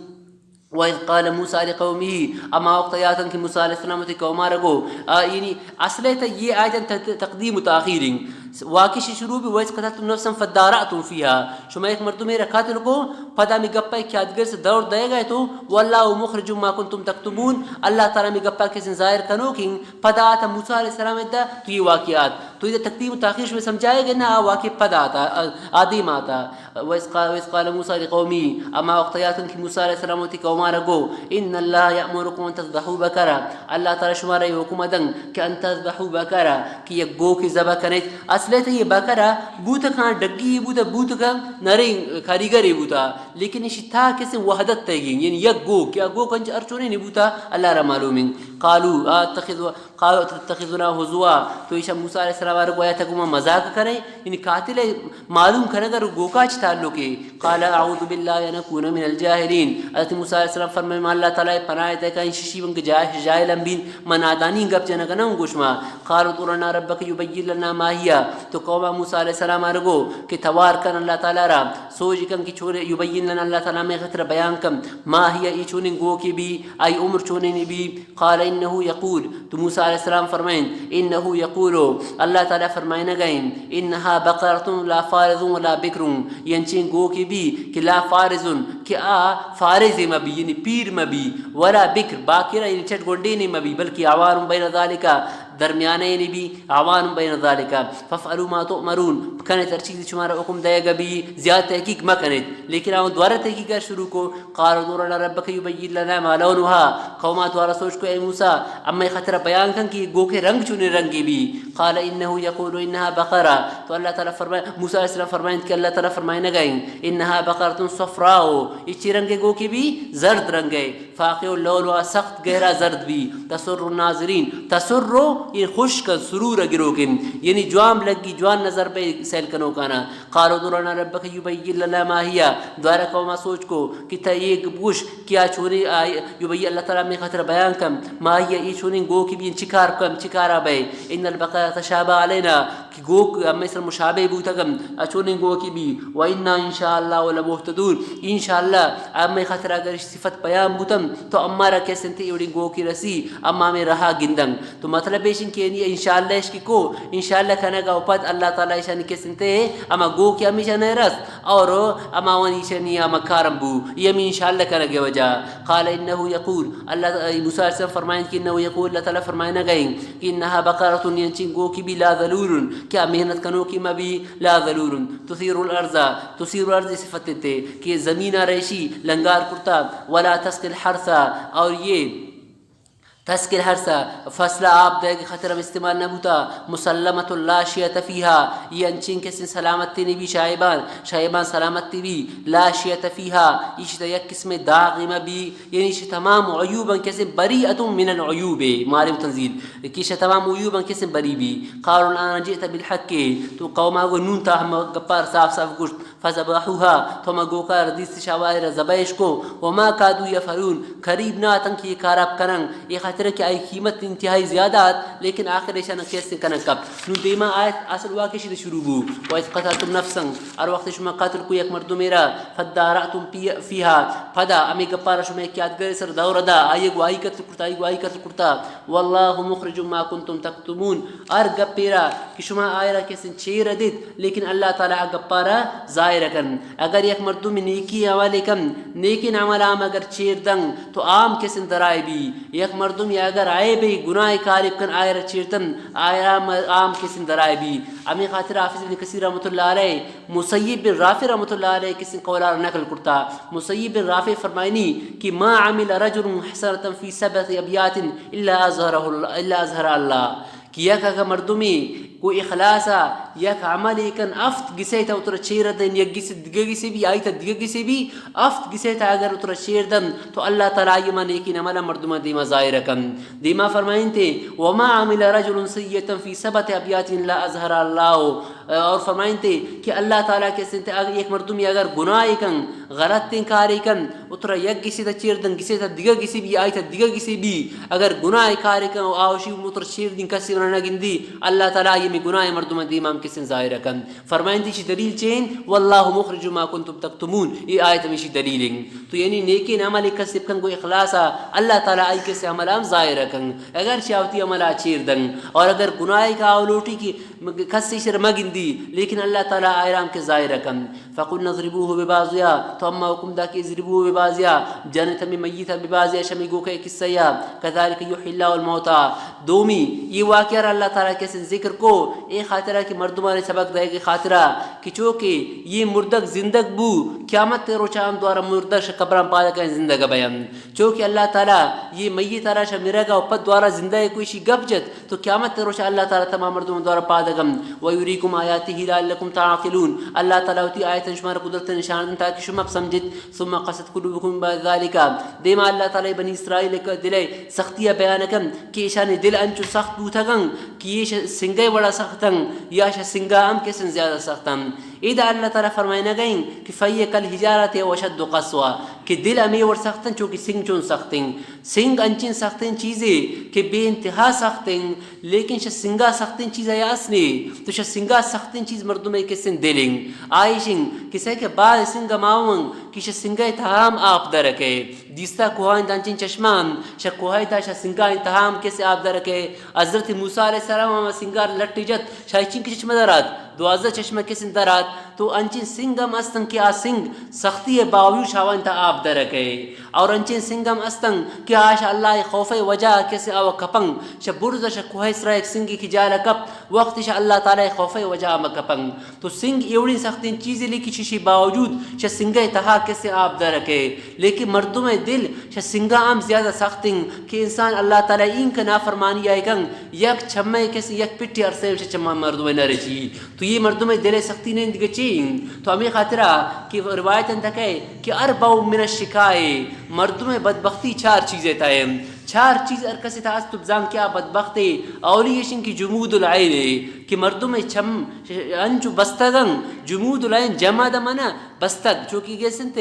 وَإِذْ قَالَ مُوسَىٰ لِقَوْمِهِ، اما وقت یاتن کہ موسی علیہ السلام تی قوما رگو، آ، یعنی اصل تا یہ آیت ت-، تقدیم و تاخیر ہیں۔ واقعی شروع بھی، وَإِذْ قَتَلْتُمْ نَفْسًا فَادَّارَأْتُمْ فِيهَا، شما ایک مردم میرا قتل کو، پدا می گپا کیا دگر سے دور دے گئے تو، وَاللَّهُ مُخْرِجٌ مَا كُنْتُمْ تَكْتُمُونَ، اللہ تعالی می گپا کسے ظاہر کنو کہ پدا آتا موسی علیہ السلام دا تو یہ واقعات۔ تو اذا تقدیم و تاخیر شما سمجھائے گئے نا، آ واقعہ پدا آتا، آ، آدیم آتا۔ وَإِذْ قَالَ، وَإِذْ قَالَ مُوسَىٰ لِقَوْمِهِ، اما وقت یاتن کہ موسی علیہ السلام تی قوما رگو، إِنَّ اللَّهَ يَأْمُرُكُمْ أَن تَذْبَحُوا بَقَرَةً، اللہ تعالی شما را حکم دن کہ أَن تَذْبَحُوا بَقَرَةً، کہ یک گوکے ذبح کنیت۔ اصل تے یہ بقرہ بوت کان ڈگی بوتا، بوت کان نریں کاریگرے بوتا، لیکن اشی تا کسے وحدت تیگیں، یعنی یک گوک، یا گوک انچ ارچونے نہیں بوتا، اللہ را معلوم ہیں۔ قالوا أَتَتَّخِذُ، قالوا أَتَتَّخِذُنَا هُزُوًا، تو ایشا موسی علیہ السلام ء گویا تہ گو ما مذاق کرے، یعنی قاتل ء معلوم کنگ ء گوکا چ تعلق ہے۔ قال أعوذ بالله أن أكون من الجاهلين، حضرت موسی علیہ السلام فرمائے، ما اللہ تعالی پناہ دے کہ ششی ونگ جاہ-، جاہل ہم بین، ما نادانی گپ جنگ نہ ہوں گوش ما۔ قالوا ادع لنا ربك يبين لنا ما هي، تو قوم موسی علیہ السلام ء گو کہ توار کن اللہ تعالی را، سوج کن کہ چون، يبين لنا، اللہ تعالی میں خطر بیان کن، ما هي، ای چونیں گوکے بی، آئی عمر چونیں بی۔ قال إنه يقول، تو موسی علیہ السلام فرمائیں، إنه يقول، اللہ تعالی فرمائنگ ء انت، إنها بقرة لا فارض ولا بكر، یہ انچیں گوکے بی کہ لا فارض، کہ آ فارض مہ بی، یعنی پیر مہ بی، ولا بكر، باکرہ یعنی چٹ گونڈینے مہ بی، بلکہ عوان بين ذلك، درمیانہ یعنی بی، عوان بین ذالک، فافعلوا ما تؤمرون، بکنیت ہر چیزی شمارا حکم دئیگا بی، زیات تحقیق مکنیت۔ لیکن آوان دوارہ تحقیق شروع کو، قالوا ادع لنا ربک یبین لنا ما لونها، قوما دوارہ سوچ کو اے موسی، امئے خاطرا بیان کن کہ گوکے رنگ چونیں رنگے بی۔ قال انه یقول انها بقرہ، تو اللہ تعالی فرمائے، موسی علیہ السلام فرمائیں کہ اللہ تعالی فرمائنگا ایں، انها بقرة صفراء، اے چی رنگے گوکے بی؟ زرد رنگے۔ فاقع لونها، سخت گہرا زرد بی، تسر الناظرین، تسر، اے خوش کن، سرور گروکن، یعنی جوان لگی، جوان نظر بے سیل کنوکانا۔ قالوا ادع لنا ربک یبین لنا ما هی، دوارہ قوما سوچ کو کہ تا اے گوش کہ آ چونیں، آ، یبین، اللہ تعالی مئے خاطر بیان کن، ما هی، اے چونیں گوکے بی، چی کار کن، چی کارا بے۔ ان البقرة تشابه علینا، کہ گوک ہمے سر مشابہ بوتگ انت، اچونیں گوکے بی، و انا ان شاء اللہ لمهتدون، ان شاء اللہ ہمے خاطر اگر صفت بیان بوتن تو امارا کس انت ایوڑیں گوکے رسی، اما ہمے رہا گندن۔ تو مطلب ایش انت کہ یعنی ان شاء اللہ اش کہ کو، ان شاء اللہ کنگا و پد اللہ تعالی ایشانی کس انت ہما گوکے ہمیشہ نہ رست اور ہما وانی ایشانی ہما کارم بو، یہ ہمیں ان شاء اللہ کنگے وجہ۔ قال انه یقول، اللہ، موسی علیہ السلام فرمائیں کہ انه یقول، اللہ تعالی فرمائنگا ایں کہ انها بقرة، انچیں گوکے بی، لا ذلول، کہ آ محنت کنوکے مہ بی، لا ذلول، تثیر الارض، تثیر الارض صفت تے کہ زمینا ریشی لنگار کرتا، ولا تسقی الحرث، اور یہ تسقی الحرث، فصل آپ دئیگے خاطر ہم استعمال نہ بوتا، مسلمة لا شیة فیها، یہ انچیں کسیں سلامت نہ بی، شائبان، شائبان سلامت بی، لا شیة فیها، ایشی تا یک قسم داغ مہ بی، یعنی ایشی تمام عیوباں کسیں بریئة من العیوب، معالم تنزیل، کہ ایشی تمام عیوباں کسیں بری بی۔ قالوا الآن جئت بالحق، تو قوما گو نون تا ہم گپار صاف صاف گوشت، فذبحوها، تو ہما گوکا را دیست شاوائر ذبحش کو، وما کادوا یفعلون، قریب نہ اتن کہ یہ کارا بکنن، یہ خاطر کہ آئی قیمت انتہائی زیادہ ات، لیکن آخر ایشان کیسے کنن کپ۔ نو دیما آیت اصل واقعہ شروع بو، وإذ قتلتم نفسا، ہر وقت شما قتل کو یک مردمے را، فادارأتم فی-، فیها، پدا ہمے گپارا شما یک یادگار سر دور دا، آئی گو آئی قتل کرتا، آئی گو آئی قتل کرتا، واللہ مخرج ما کنتم تکتمون، ہر گپے را کہ شما آئرا کسیں چیر دیت، لیکن اللہ تعالی آ گپارا ظاہر کن۔ اگر یک مردم نیکی عمل کن، نیکیں عمل ہم اگر چیر دن تو عام کسیں درائے بی، یک مردم یا اگر عیب گناہ کاری کن آئرا چیر دن، آئرا عام کسیں درائے بی۔ ہمیں خاطر حافظ ابن کثیر رحمۃ اللہ علیہ مسیب بن رافع رحمۃ اللہ علیہ کسیں قولار نقل کرتا۔ مسیب بن رافع فرمائنی کہ ما عمل رجل حسنة في سبعة أبيات إلا أظهره، إلا أظهر الله، کہ یک اگہ مردمے گو اخلاصا یک عملے کن، ہفت گسے تا اترا چیر دن، یک گسے دگہ گسے بی، آئی تا دگہ گسے بی، ہفت گسے تا اگر اترا چیر دن تو اللہ تعالی آئی ہما نیکیں عملا مردماں دیما ظاہر کن۔ دیما فرمائنتے، وما عمل رجل سيئة في سبعة أبيات إلا أظهرها الله، اور فرمائنتے کہ اللہ تعالی کسیں تے اگر یک مردمے اگر گناہے کن، غلطیں کارے کن، اترا یک گسے تا چیر دن، گسے تا دگہ گسے بی، آئی تا دگہ گسے بی، اگر گناہ کارے کن، آوشی اترا چیر دن کسے ونا نہ گندی، اللہ تعالی آئی ہمے گناہ مردم دیما ہم کسیں ظاہر کن۔ فرمائنتے چی دلیل چین؟ واللہ مخرج ما کنتم تکتمون، یہ آیت ہمیشی دلیل ہیں۔ تو یعنی نیکیں عمل کسے کن گو اخلاصا، اللہ تعالی آئی کسے عمل ہم ظاہر کن، اگر چاوتی عملا چیر دن، اور اگر گناہ کا آولوٹی کی کس ایشر مگندی، لیکن اللہ تعالی آئرام کے ظاہر کن۔ فقلنا اضربوه ببعضها، تو اما حکم دا کہ اضربوه ببعضها، جنت ہمیں میت ببعضها، شمی گوکے قصہ یا، كذلك يحيي الله الموتى۔ دومی، یہ واقعہ را اللہ تعالی کسے ذکر کو، اے خاطرہ کہ مردمانی سبق دے گے خاطرہ، کہ چونکہ یہ مردگ زندگ بو، قیامت روچان دوارا مردگ شہ قبران پادکن زندگ بیان۔ چونکہ اللہ تعالی یہ میت را شہ مرگا و پد دوارا زندہ کوئی شی گپ جت، تو قیامت روچ اللہ تعالی تمام مردم دوارا پادگم۔ ويريكم آياته لعلكم تعقلون، اللہ تعالی وتی آیتن شمار قدرت نشان دن تاکہ شما سمجھت۔ ثم قست قلوبكم بعد ذلك، دیما اللہ تعالی بنی اسرائیل کا دل سختی بیان کن کہ ایشانی دل انچو سخت بوتگن کہ یہ سنگے وڑا سختن یا شہ سنگا ہم کسن زیادہ سختن۔ ادا اللہ تعالی فرمائنگا ایں کہ فهي كالحجارة أو أشد قسوة، کہ دل ہمے وڑ سختن چونکہ سنگ چون سختن۔ سنگ انچیں سختیں چیزے کہ بے انتہا سختیں، لیکن شہ سنگا سختیں چیز یا اس نے، تو شہ سنگا سختیں چیز مردم کسیں دلیں۔ آئیشیں کسے کہ باز سنگ ماون کہ شہ سنگے تہام آپ درکے۔ دیستا کوہائیں دانچیں چشمان، شہ کوہائیں تا شہ سنگا تہام کسے آپ درکے۔ حضرت موسی علیہ السلام ہم سنگار لٹ جت، شہ چین کہ چشمہ درات۔ دوازدہ چشمہ کسیں در آت، تو انچیں سنگ ہم استن کہ آ سنگ سختی ء باوجود شاوان تا آپ درکے، اور انچیں سنگ ہم استن کہ آش اللہ ء خوف ء وجہ کسے آ کپن، شہ برز شہ کوہ سرا یک سنگی کی جال کپ، وقت شہ اللہ تعالی ء خوف ء وجہ ہم کپن۔ تو سنگ ایوڑیں سختیں چیزے، لیکن ششی باوجود شہ سنگ ء تہا کسے آپ درکے، لیکن مردم ء دل شہ سنگا ہم زیادہ سخت انت کہ انسان اللہ تعالی اینکہ نافرمانی آئی کن، یک چمے کسے یک پٹی عرصے شہ چما مردم ء نہ رچی۔ تو یہ مردم ء دل ء سختی نہیں دگہ چی انت؟ تو ہمیں خاطرہ کہ روایت انت کہ، کہ اربع من الشقاء، مردم ء بدبختی چار چیز ء تہ ء۔ چار چیز ہر کسی تہ است تو بزان کہ آ بدبخت ء۔ اولی ایشن کہ جمود العین ء، کہ مردم ء چم انچو بستگن، جمود العین جمع دمانا بستگ، چوکی گیسنت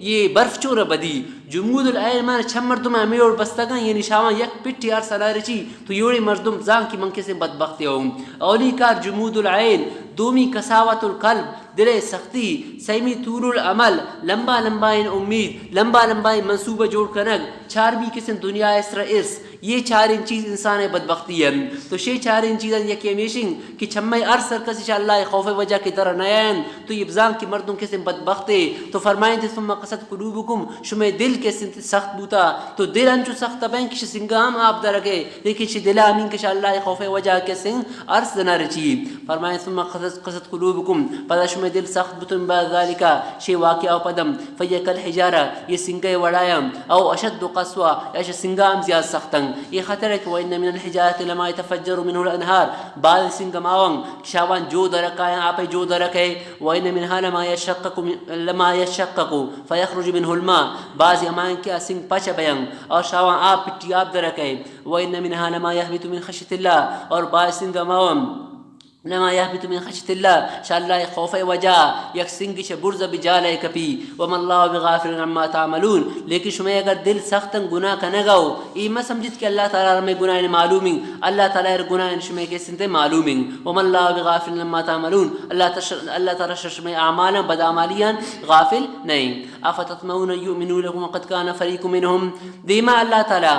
یہ برف چور بدی۔ جمود العین مان چم مردم ہمیں اور بستگن، یعنی شاوان یک پٹی ہر سلارچی تو یوڑی مردم زان کہ من کسے بدبخت ہوں۔ اولی کار جمود العین، دومی قساوت القلب، دل ء سختی، سیمی طول الامل، لمبا لمبائیں امید، لمبا لمبائیں منصوبہ جوڑ کنگ، چارمی کسیں دنیا ء سر ارس۔ یہ چاریں چیز انسان ء بدبختی انت۔ تو شے چاریں چیزاں یکے ہمیشن کہ چمے ہر سر کس شہ اللہ ء خوف ء وجہ کہ در نیان، تو یہ بزان کہ مردم کسیں بدبخت ء۔ تو فرمائیں ثم قست قلوبکم، شمے دل کسیں سخت بوتا، تو دل انچو سخت بین کہ شہ سنگا ہم آپ درگے، لیکن شہ دلا ہمین کہ شہ اللہ ء خوف ء وجہ کسیں ارس دنا رچی۔ فرمائیں ثم قست، قست قلوبکم، پدا شمئے دل سخت بوتن بعد ذالک، شے واقعہ و پدم، فہی کالحجارہ، یہ سنگئے وڑایاں، او اشد قسوہ، یا شہ سنگا ہم زیاد سختن۔ یہ خطر ہے کہ وان من الحجارۃ لما یتفجر منہ الانہار، بعض سنگ ہماوان شاوان جو درکایاں، آپئے جو درکئے، وان منہا لما یشقق، لما یشقق فیخرج منہ الماء، بعض ہمایاں کہ آ سنگ پچ بیاں اور شاوان آپ پٹی آپ درکئے، وان منہا لما یہبط من خشیۃ اللہ، اور بعض سنگ ہماوان لما یهبط من خشیة الله، شہ اللہ ء خوف ء وجہ یک سنگی چہ برز ء بجال ء کپی۔ وما الله بغافل عما تعملون، لیکن شمئے اگر دل سختن گناہ کنگ ء، اے مہ سمجھت کہ اللہ تعالی را مئے گناہان معلوم انت، اللہ تعالی را گناہان شمئے کسنت معلوم انت۔ وما الله بغافل عما تعملون، اللہ تش-، اللہ تعالی شہ شمئے اعمالاں بداعمالیاں غافل نہ انت۔ افتطمعون ان یؤمنوا لکم وقد کان فریق منهم، دیما اللہ تعالی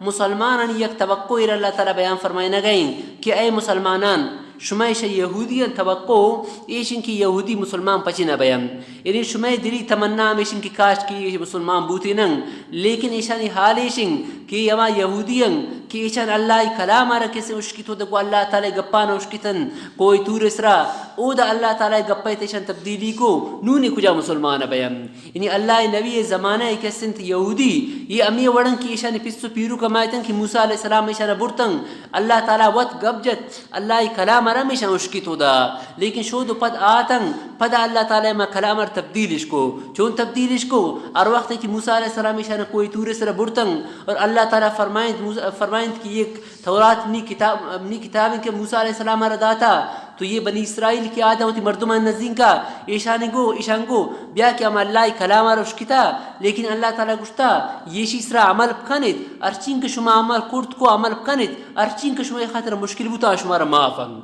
مسلمانانی یک توقع ایر اللہ تعالی بیان فرمائینگ ء انت کہ اے مسلمانان، شمئے شہ یہودیان توقع ایش انت کہ یہودی مسلمان پچی نہ بیان، یعنی شمئے دلی تمنا ہمیش انت کہ کاش کہ اے مسلمان بوتینن، لیکن ایشانی حال ایش انت کہ ہما یہودیان کہ ایشان اللہ ء کلام ء را کسے اشکیت و دگو اللہ تعالی ء گپان اشکتن کوہ طور سرا، اودا اللہ تعالی ء گپئے تہ ایشان تبدیلی کو، نون اے کجا مسلمان بیان؟ یعنی اللہ ء نبی ء زمانہ ء کس انت یہودی، یہ ہمے وڑن کہ ایشانی پس و پیروک ہمایتن کہ موسی علیہ السلام ایشانا برتن، اللہ تعالی وت گپ جت، اللہ ء کلام ء را ہمیشاں اشکیت اودا۔ لیکن شود و پد آتن، پدا اللہ تعالی ما کلام ء را تبدیل اش کو۔ چون تبدیل اش کو؟ ہر وقت کہ موسی علیہ السلام ایشانا کوہ طور سر برتن اور اللہ تعالی فرمائنت، موسی فرمائنت کہ یہ تورات منی کتاب، منی کتاب انت کہ موسی علیہ السلام ء را داتا، تو یہ بنی اسرائیل کہ آدم وتی مردمان نزینکا، ایشان گو، ایشان گو، بیا کہ ہم اللہ ء کلام ء را اشکتا، لیکن اللہ تعالی گوشتا، یہ شی سرا عمل بکنیت، ہرچین کہ شما عمل کرت کو عمل بکنیت، ہرچین کہ شما خاطر مشکل بوتا، شما را معاف ان۔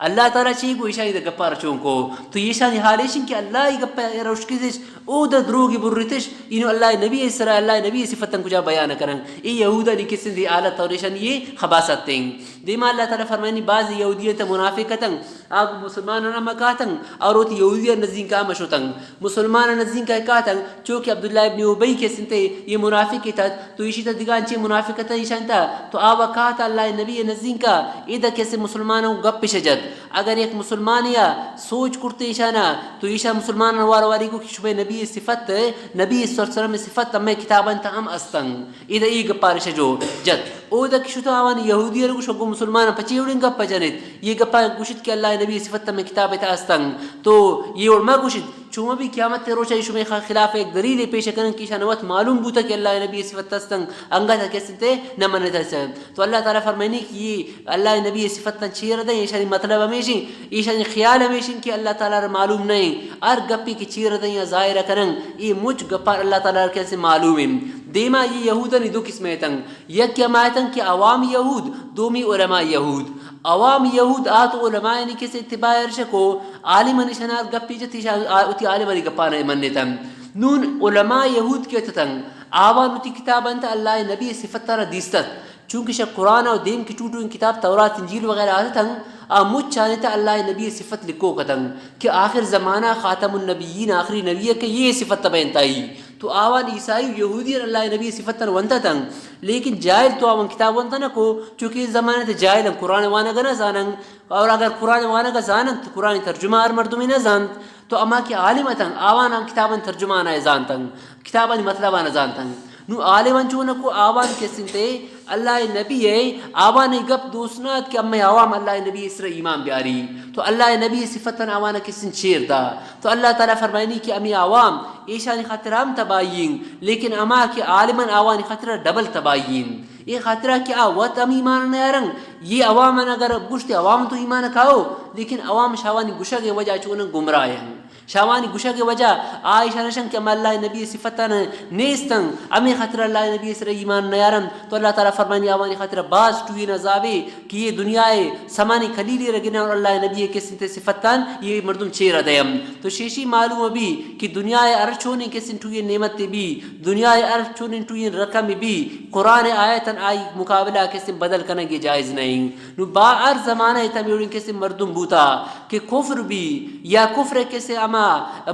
اللہ تعالی چی گو ایشانی دے گپا را چون کو؟ تو ایشانی حال ایشن کہ اللہ ء گپا را اشکتش، او در دروگی برتش، اینو اللہ ء نبی ء سرا، اللہ ء نبی ء صفتاں کجا بیان کنن؟ اے یہودانی کسے دی حالت اور ایشانی یہ خباثت ہیں۔ دیما اللہ تعالی فرمائنی، بعض یہودیت منافقتن، آ مسلمانان مکاتن، اور وتی یہودیان نزینکا مشوتن۔ مسلمان نزینکا کاتن، چو کہ عبداللہ ابن ابی کسنتے، یہ منافق تھا، تو ایشی تا دگان چے منافقت ایشان تا، تو آ وقات اللہ نبی نزینکا، ادا کسے مسلمان گپ پیش جت۔ اگر یک مسلمان یا سوچ کرتے ایشانا، تو ایشان مسلمان وار واری کو کہ شبہ نبی صفت، نبی صلی اللہ علیہ وسلم صفت ہمیں کتابان تا ہم استن۔ ادا ای گپارش جو جت۔ او دک شتو آوان یہودی رو شگو مسلمان پچی اڑیں گپ جنت۔ یہ گپا گوشت کہ اللہ نبی صفت ہمیں کتاب تا استن۔ تو یہ اور ما گوشت، چون بھی قیامت روچ شمے خ-، خلاف ایک دلیل پیش کنن کہ ایشان وت معلوم بوتا کہ اللہ نبی صفت استن، انگا تا کسنتے نہ منتا۔ تو اللہ تعالی فرمائنی کہ یہ اللہ نبی صفت چیر دیں، ایشانی مطلب ہمیشی، ایشانی خیال ہمیشی کہ اللہ تعالی را معلوم نہیں۔ ہر گپی کہ چیر دیں یا ظاہر کنن، یہ مچ گپار اللہ تعالی را کسے معلوم ہیں۔ دیما یہ یہودانی دو قسم ایتن۔ یک ہمایتن کہ عوام یہود، دومی علماء یہود۔ عوام یہود آت علماء یعنی کسے اتباع ارشکو، عالم نشنار گپی جتی شا-، آ-، اتی عالم نی گپانا منتن۔ نون علماء یہود کے تتن، آوان اتی کتاب انت اللہ نبی صفت را دیستت۔ چونکہ شہ قرآن و دیم کی ٹوٹو ان کتاب تورات انجیل وغیرہ آتتن، آ مچ آنی تہ اللہ نبی صفت لکھو کتن کہ آخر زمانہ خاتم النبیین آخری نبی کہ یہ صفت بینتائی۔ تو آوان عیسائی و یہودی اللہ نبی صفت ونتتن، لیکن جاہل تو آوان کتاب ونت نہ کو، چونکہ اس زمانہ تہ جاہل ہم قرآن وانگ نہ زانن۔ اور اگر قرآن وانگ زاننت، قرآن ترجمہ ہر مردمی نہ زانت۔ تو اما کہ عالم اتن، آوان آن کتابانی ترجمہ آنہ زانتن، کتابانی مطلب آنہ زانتن۔ نو عالمان چونکو آوان کسنتے اللہ نبی ہے، آوان گپ دوست نہ ات کہ اما عوام اللہ نبی سر ایمان بیاری۔ تو اللہ نبی صفتن آوان کسن چیر دا۔ تو اللہ تعالی فرمائنی کہ امی عوام ایشانی خاطر ہم تباہی ہیں، لیکن اما کہ عالمان آوانی خاطر ڈبل تباہی ہیں۔ اے خاطرہ کہ آ وت ہم ایمان نیارن، یہ عوام اگر گوشتے عوام تو ایمان کاؤ، لیکن عوام شاوانی گشگ وجہ چونن گمراہ ہیں۔ شاوانی گشگ وجہ آ ایشان شن کہ ہم اللہ نبی صفتان نیستن، ہمیں خاطر اللہ نبی سر ایمان نیارن۔ تو اللہ تعالی فرمانی آوانی خاطر باز ٹوین عذابے کہ یہ دنیا سمانی کلیلی رگنا اور اللہ نبی کسنتے صفتان یہ مردم چیر دیم۔ تو شیشی معلوم بھی کہ دنیا ہر چونیں کسن ٹوین نعمت بھی، دنیا ہر چونیں ٹوین رقم بھی، قرآن آیتن آئی مقابلہ کسن بدل کنگی جائز نہیں۔ نو با ہر زمانہ تمیوڑیں کسن مردم بوتا کہ کفر بی یا کفر کسے اما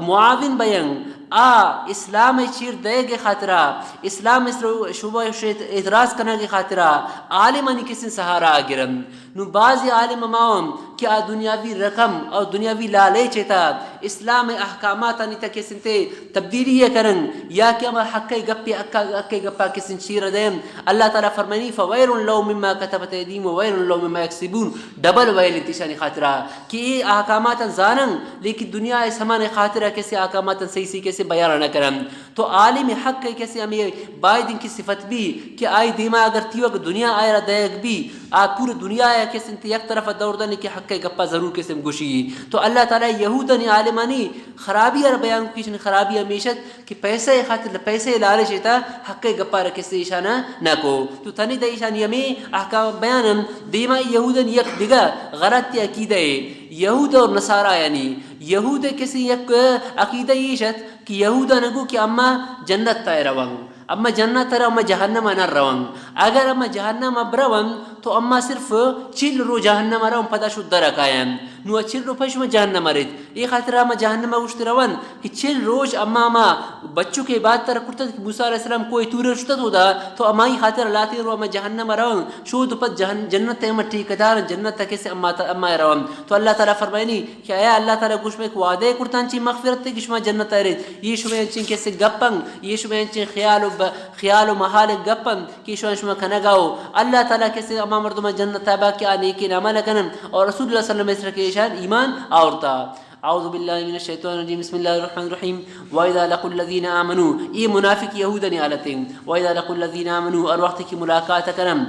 معاون بین، آ اسلام چیر دئیگ خاطرہ، اسلام اس رو شبہ شیت اعتراض کنگ خاطرہ عالمانی کسن سہارا گرن۔ نو بعضی عالم ہماون کہ آ دنیاوی رقم اور دنیاوی لالچ تا اسلام احکامات آنی تا کسن تے تبدیلی کرن یا کہ ہما حق گپی حق، حق گپا کسن چیر دین۔ اللہ تعالی فرمانی، فویل لو مما کتبت ایدیم و ویل لو مما یکسبون۔ ڈبل ویل انت ایشانی خاطرہ کہ اے احکامات زانن، لیکن دنیا سمان خاطرہ کسے احکامات صحیح صحیح کسے بیان نہ کرن۔ تو عالم حق کسے ہمیں باید ان کی صفت بھی کہ آئی دیما اگر تیوک دنیا آئرا دیگ بھی، آ پورے دنیا ہے کسے انت یک طرف دور دن کہ حق گپا ضرور کسے گوشی۔ تو اللہ تعالی یہودانی عالمانی خرابی ار بیان کیشن خرابی ہمیشت کہ پیسہ ء خاطر، پیسہ ء لالچ ء تہ حق ء گپا را کسے ایشانا نہ کو۔ تو تنی تہ ایشانی ہمے احکام بیان انت۔ دیما یہودن یک دگہ غلط عقیدہ ء، یہود اور نصارا یعنی یہود ء کسے یک عقیدہ ایش ات کہ یہودا نگو کہ اما جنت تہ روان، اما جنت تہ رو، اما جہنم نہ روان۔ اگر اما جہنم اب روان تو اما صرف چل رو جہنم روان، پدا شو در کاین۔ نو چل رو پش ما جہنم ریت۔ اے خاطر اما جہنم گوشت روان۔ کہ چل روچ اما، اما بچکے بات تر کرتت کہ موسی علیہ السلام کوہ طور شتت اودا، تو امائی خاطر لاتیں رو اما جہنم روان، شود پد جہن-، جنت اما ٹھیکیدار، جنت کسے اما ت-، اما روان۔ تو اللہ تعالی فرمائنی کہ اے اللہ تعالی گوش میں کہ وعدے کرتان چی مغفرت کہ شما جنت ریت، یہ شما انچیں کسے گپن، یہ شما انچیں خیال و ب-، خیال و محال گپن کہ شما، شما کنگاو۔ اللہ تعالی کسے اما مردم جنت با کہ آ نیکیں عمل کنن اور رسول اللہ صلی اللہ علیہ وسلم اس رکھے ایشان ایمان آورتا۔ اعوذ باللہ من الشیطان الرجیم، بسم اللہ الرحمن الرحیم۔ وَإِذَا لَقُوا الَّذِينَ آمَنُوا، یہ منافق یہودانی حالت ہیں۔ وَإِذَا لَقُوا الَّذِينَ آمَنُوا، اور وقت کی ملاقات کرن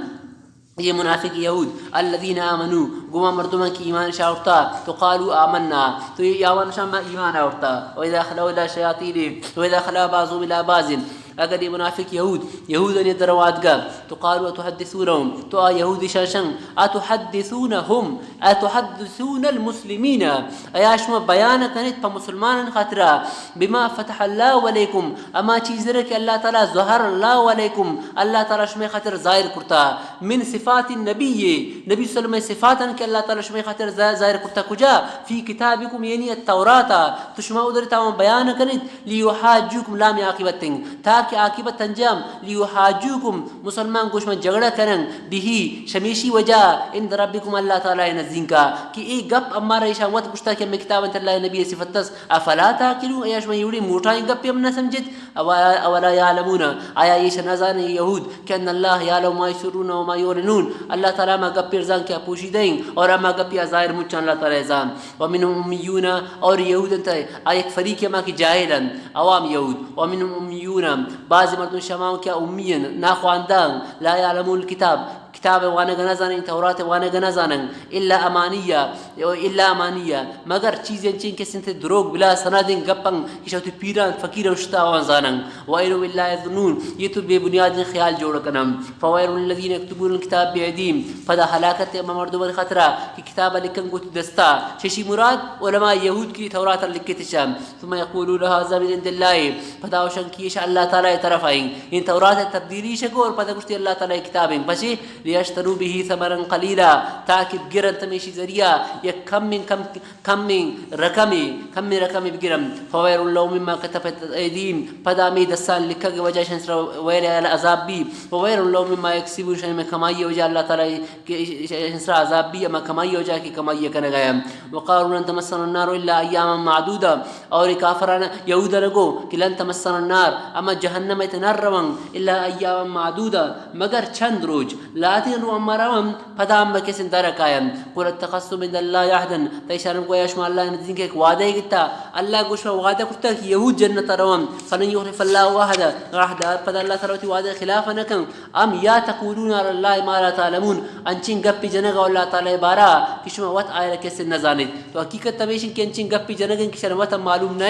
یہ منافق یہود، الَّذِينَ آمَنُوا، گما مردمان کی ایمان شاورتا، تو قالوا آمنا، تو یہ یاوان شام ایمان آورتا۔ وَإِذَا خَلَوْا إِلَىٰ شَيَاطِينِهِمْ، وَإِذَا خَلَا بَعْضُهُمْ إِلَىٰ بَعْضٍ، اگر یہ منافق یہود، یہودانی در آواتگا، تو قالوا أَتُحَدِّثُونَهُمْ، تو آ یہودی شان شن، أَتُحَدِّثُونَهُمْ، أَتُحَدِّثُونَ الْمُسْلِمِينَ، ایا شما بیان کنیت پہ مسلمانان خاطرا، بِمَا فَتَحَ اللَّهُ عَلَيْكُمْ، اما چیز را کہ اللہ تعالی ظَهَرَ اللَّهُ عَلَيْكُمْ، اللہ تعالی شما خاطر ظاہر کرتا، مِنْ صِفَاتِ النَّبِيِّ، نبی صلی اللہ علیہ وسلم صفاتان کہ اللہ تعالی شما خاطر ظا-، ظاہر کرتا، کجا؟ فِي كِتَابِكُمْ، یعنی التوراتا، تو شما ادر تاوان بیان کنیت، لِيُحَاجُّوكُمْ، لام عاقبت ہیں، تاکہ عاقبت انجام، لِيُحَاجُّوكُمْ، مسلمان گوش من جھگڑا کنن، بِهِ، شمیشی وجہ، عِندَ رَبِّكُمْ، اللہ تعالی نزدینکا، کہ اے گپ امارا ایشان وت گشتا کہ ہمیں کتاب انت اللہ نبی صفت است، أَفَلَا تَعْقِلُونَ، ایا شما یوڑی موٹائیں گپے ہم نہ سمجھت؟ أَوَ-، أَوَلَا يَعْلَمُونَ، آیا ایش نہ زانے یہود کہ أَنَّ اللَّهَ يَعْلَمُ مَا يُسِرُّونَ وَمَا يُعْلِنُونَ، اللہ تعالی ما گپے زان کہ پوشیدہ ہیں اور اما گپے ظاہر مچان اللہ تعالی زان۔ وَمِنْهُمْ أُمِّيُّونَ، اور یہود انت، آ یک فریق ما کہ جاہل انت، عوام یہود۔ وَمِنْهُمْ أُمِّيُّونَ، بعض مردم شماؤں کیا امی انت، ناخواندہ انت، لَا يَعْلَمُونَ الْكِتَابَ، کتاب وانگ نہ زانن، تورات وانگ نہ زانن، الا امانیہ، الا امانیہ، مگر چیز انچیں کسے انت دروگ بلا سندیں گپاں کہ شوتی پیران فقیر اوشتا آوان زانن۔ وَإِنْ هُمْ إِلَّا يَظُنُّونَ، یہ تو بے بنیادیں خیال جوڑ کنن۔ فَوَيْلٌ لِلَّذِينَ يَكْتُبُونَ الْكِتَابَ بِأَيْدِيهِمْ، پدا ہلاکت ہما مردمانی خاطرا کہ کتاب لکھن گوں وتی دستا، چشی مراد علماء یہود کی تورات لکھت شا۔ ثم یقولون هذا من عند الله، پدا اوشن کہ ایش اللہ تعالی طرف آئیں، ان تورات تبدیلی شکو اور پدا گوشتی اللہ تعالی کتاب ہیں، پچے؟ لیشتروا به ثمنا قلیلا، تاکہ گرن تمیشی ذریعہ یک کم من کم، کم من رقمی، کم من رقمی بگرن۔ فویل لهم مما کتبت ایدیہم، پدا می دستان لکھگ وجہ شن سرا ویل عذاب بی، وویل لهم مما یکسبون، شن کمائی وجہ اللہ تعالی کہ ش-، ش-، شن سرا عذاب بی، اما کمائی وجہ کہ کمائی کنگا۔ وقالوا لن تمسنا النار الا ایاما معدودا، اور کافران یہودان گو کہ لن تمسنا النار، اما جہنم ات نہ روان، الا ایاما معدودا، مگر چند روچ، لاتین رو اما روان، پدا اما کسن در کاین۔ قل اتخذتم عند الله عهدا، تئی شرم گویا شما اللہ نزدیک ایک وعدہ گتا، اللہ گو شما وعدہ کرتا کہ یہود جنت روان، فلن یخلف الله عهدا، عهدا، پدا اللہ تعالی وتی وعدہ خلاف نہ کن۔ ام یا تقولون علی الله ما لا تعلمون، انچین گپی جنگ اللہ تعالی بارا کہ شما وت آئرا کسے نہ زانیت۔ تو حقیقت ہمیشن کہ انچین گپی جنگ کہ شما وت معلوم نہ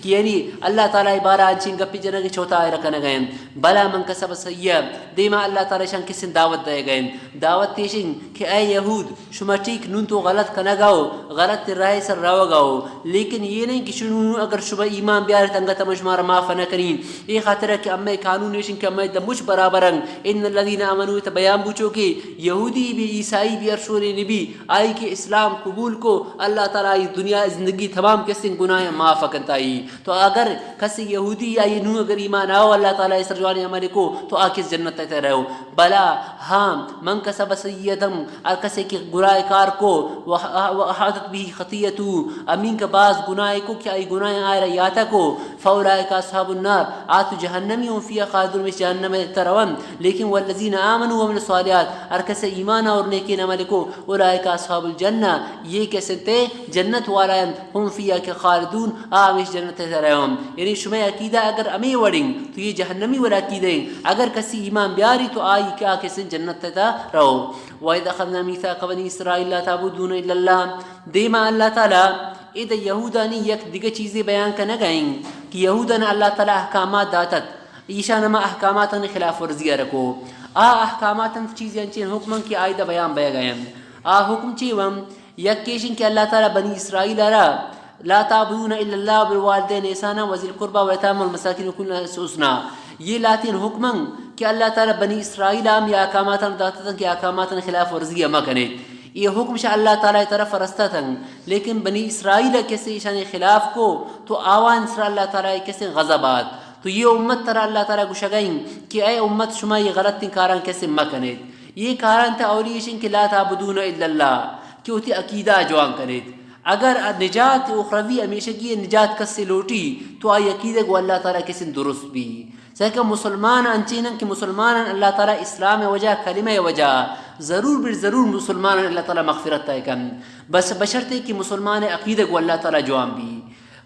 کہ یعنی اللہ تعالی بارا انچین گپی جنگ چوتا آئرا کنگ ہیں۔ بلا من کسب سیئہ، دیما اللہ تعالی شان کسے دعوت دے گئے۔ دعوت تیشن کہ اے یہود، شما ٹھیک نون تو غلط کنگا ہو، غلط راہ سر روگا ہو، لیکن یہ نہیں کہ شنو اگر شما ایمان بیارت انگت ہم شما را معاف نہ کریں۔ اے خاطر کہ امے قانون ایشن کہ امے دمش برابر ہیں۔ ان الذين آمنوا، ات بیان بوچو کہ یہودی بھی، عیسائی بھی، ارشوری نبی، آئی کہ اسلام قبول کو، اللہ تعالی آئی دنیا زندگی تمام کسیں گناہ معاف کنتائی۔ تو اگر کسی یہودی آئی نو اگر ایمان آو اللہ تعالی سر جوان عمل کو، تو آ کس جنت تہ رہو۔ بلا ہاں، من کسب سیئة، ہر کسے کہ گناہ کار کو، و، و احاطت به خطیئته، امین کہ باز گناہ کو کہ آئی گناہ آئرا یاتا کو، فاولئک اصحاب النار، آ تو جہنمی، هم فیها خالدون، ہمیش جہنم تہ روان۔ لیکن والذین آمنوا وعملوا الصالحات، ہر کسے ایمان اور نیکین عمل کو، اولئک اصحاب الجنہ، یہ کسے تے جنت والا انت، هم فیها کہ خالدون، آ ہمیش جنت تہ رہون۔ یعنی شمئے عقیدہ اگر ہمے وڑیں تو یہ جہنمی والا عقیدہ ہیں۔ اگر کسی ایمان بیاری تو آئی کہ آ کسے جنت تہ رہو۔ وَإِذْ أَخَذْنَا مِيثَاقَ بَنِي إِسْرَائِيلَ لَا تَعْبُدُونَ إِلَّا اللَّهَ۔ دیما اللہ تعالی ادا یہودانی یک دگہ چیزے بیان کنگا ہیں کہ یہودان اللہ تعالی احکامات داتت، ایشان ہما احکاماتانی خلاف ورزی رکو۔ آ احکامات انت چیزے انچیں حکمن کہ آئیدا بیان بیگا ہیں۔ آ حکم چی وم؟ یک ایشن کہ اللہ تعالی بنی اسرائیل را لا تعبدون الا اللہ وبالوالدین احسانا وذی القربى والیتامی والمساکین وکل حسنا۔ یہ لاتین حکمن کہ اللہ تعالی بنی اسرائیل ہم یا احکاماتن داتتن کہ احکاماتن خلاف ورزی مکنیت۔ یہ حکم شہ اللہ تعالی طرف رستتن، لیکن بنی اسرائیل کسے ایشانی خلاف کو تو آوان سر اللہ تعالی کسے غضب آت۔ تو یہ امت ترا اللہ تعالی گوشگا ہیں کہ اے امت شما یہ غلطیں کاران کسے مکنیت۔ یہ کاران تا اولی ایشن کہ لا تعبدون الا اللہ، کہ وتی عقیدہ جوان کنیت۔ اگر نجات اخروی ہمیشگی نجات کسے لوٹی تو آئی عقیدہ گو اللہ تعالی کسے درست بی۔ سیکہ مسلمان انچینن کہ مسلمانان اللہ تعالی اسلام وجہ، کلمہ وجہ، ضرور بر ضرور مسلمانان اللہ تعالی مغفرت تہ کن۔ بس بشرطے کہ مسلمان عقیدہ گو اللہ تعالی جوان بی۔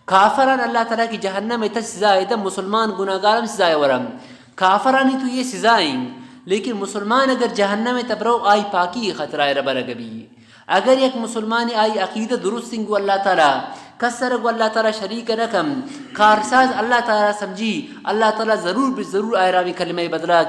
کافران اللہ تعالی کی جہنم ات سزا ایدہ، مسلمان گناہگارم سزا ورم۔ کافرانی تو یہ سزا ہیں، لیکن مسلمان اگر جہنم تہ برو آئی پاکی خطرہ ربرگ بی۔ اگر یک مسلمانے آئی عقیدہ درست انت گو اللہ تعالی، کس سر گو اللہ تعالی شریک نہ کن، کارساز اللہ تعالی سمجھی، اللہ تعالی ضرور بہ ضرور آئرا ہمیں کلمہ بدلا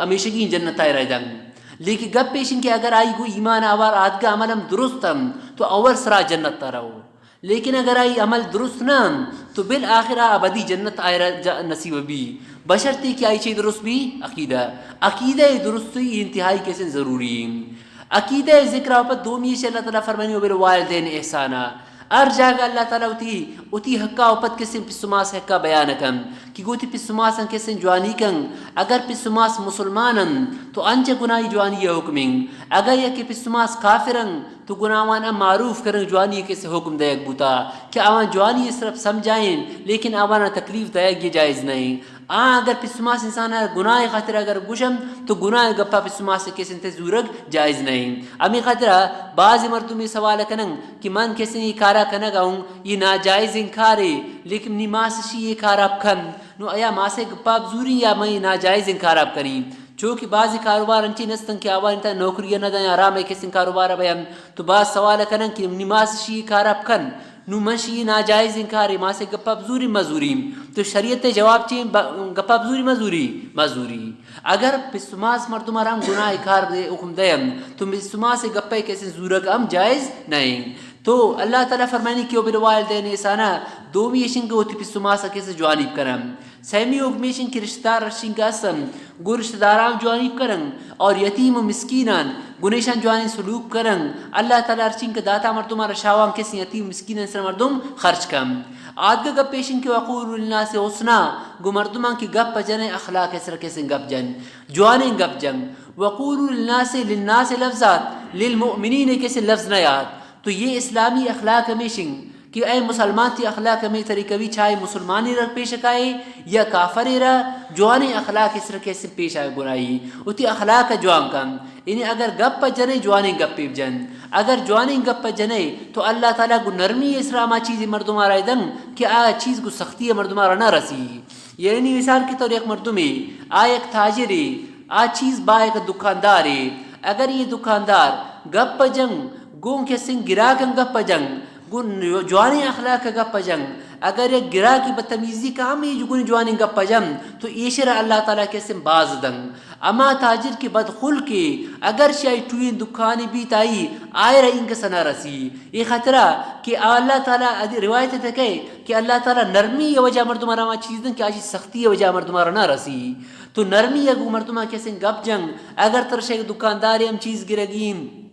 ہمیشگی جنت آئرا دن۔ لیکن گپ ایشن کہ اگر آئی گو ایمان آوار آدگہ عمل ہم درست ہم تو اول سرا جنت تا رہو۔ لیکن اگر آئی عمل درست نہ انت تو بالآخر آ ابدی جنت آئرا جا-، نصیب بی، بشرطی کہ آئی چی درست بی؟ عقیدہ۔ عقیدہ درستی انتہائی کسے ضروری ہیں۔ عقیدہ ذکر آپت دومی شہ اللہ تعالی فرمانی وبالوالدین احسانا۔ ہر جاگہ اللہ تعالی وتی، وتی حقا آپت کسے پس و ماس حقا بیان کن کہ گوتی پس و ماس کسے جوانی کن۔ اگر پس و ماس مسلمان انت تو انچہ گناہی جوانی حکم ہیں۔ اگر یکی پس و ماس کافر انت تو گناہوان ء معروف کنگ جوانی ء کسے حکم دئیگ بوتا کہ آوان جوانی ء صرف سمجھائیں، لیکن آوانا تکلیف دئیگ یہ جائز نہیں۔ آ اگر پسماس انسان ء گناہ ء خاطر اگر گوشن تو گناہ ء گپا پسماس ء کس انت زورگ جائز نہیں۔ ہمیں خاطر بعض مردم یہ سوال کنن کہ من کسے یہ کارا کنگا ہوں، یہ ناجائز انکارے، لیکن نی ماس شی یہ کارا کن، نو ایا ماسے گپا زوری یا میں ناجائز انکارا کنی؟ چو کہ بعضی کاروبار انچیں ہستن کہ آوانی تہا نوکری نہ دیں، آرام کسیں کاروبار بیان۔ تو باز سوال کنن کہ نماز شی کار اب کن، نو من شی ناجائزیں کارے، ماسے گپا بزوری مزوری۔ تو شریعت جواب چی؟ ب-، گپا بزوری مزوری؟ مزوری۔ اگر پس و ماس مردم آرام گناہ کار دے حکم دیم، تو پس و ماس گپے کسیں زورگ ہم جائز نہیں۔ تو اللہ تعالی فرمانی کہ وبالوالدین احسانا، دومی ایشن کہ وتی پس و ماس کسے جوانی بکنم۔ سیمی حکم ایشن کہ رشتہ دار رشین کہ ہستن، گو رشتہ داران جوانی بکنن، اور یتیم و مسکینان گنیشان جوانی سلوک کنن۔ اللہ تعالی ہرچین کہ داتا مردم آرا شاوان کسی یتیم مسکینان سر مردم خرچ کن۔ آدگہ گپ ایشن کہ وقولوا للناس حسنا، گو مردمان کہ گپ جنے اخلاق سر کسیں گپ جن، جوانیں گپ جن۔ وقولوا للناس، للناس لفظات، للمؤمنین کسیں لفظ نہ یات۔ تو یہ اسلامی اخلاق ہمیشن کہ اے مسلمان، تی اخلاق ہمے طریقہ بی، چاہے مسلمانی را پیش کائے یا کافرے را، جوانیں اخلاق اس را کسے پیش آئے گناہی، و تی اخلاق جوان کن۔ یعنی اگر گپ جنے، جوانیں گپے بجن۔ اگر جوانیں گپ جنے تو اللہ تعالی گو نرمی اس را ہما چیزی مردم آرائے دن کہ آ چیز گو سختی مردم آرا نہ رسی۔ یعنی مثال کے طور یک مردمے، آ یک تاجرے، آ چیز با یک دکاندارے، اگر یہ دکاندار گپ جن، گوں کسیں گراکن گپ جن، گوں جوانیں اخلاق گپ جن، اگر یک گراکی بدتمیزی کا ہم یہ گوں جوانیں گپ جن، تو ایشرا اللہ تعالی کسیں باز دن۔ اما تاجر کہ بدخلقے، اگر شاہی ٹوئیں دکانی بیت آئی، آئرا این کس نہ رسی۔ یہ خطرہ کہ اللہ تعالی ادی روایت تکے کہ اللہ تعالی نرمی وجہ مردم آرا ہما چیز دن کہ آشی سختی وجہ مردم آرا نہ رسی۔ تو نرمی گوں مردم کسیں گپ جن، اگر تر شاہی دکانداری ہم چیز گرگین،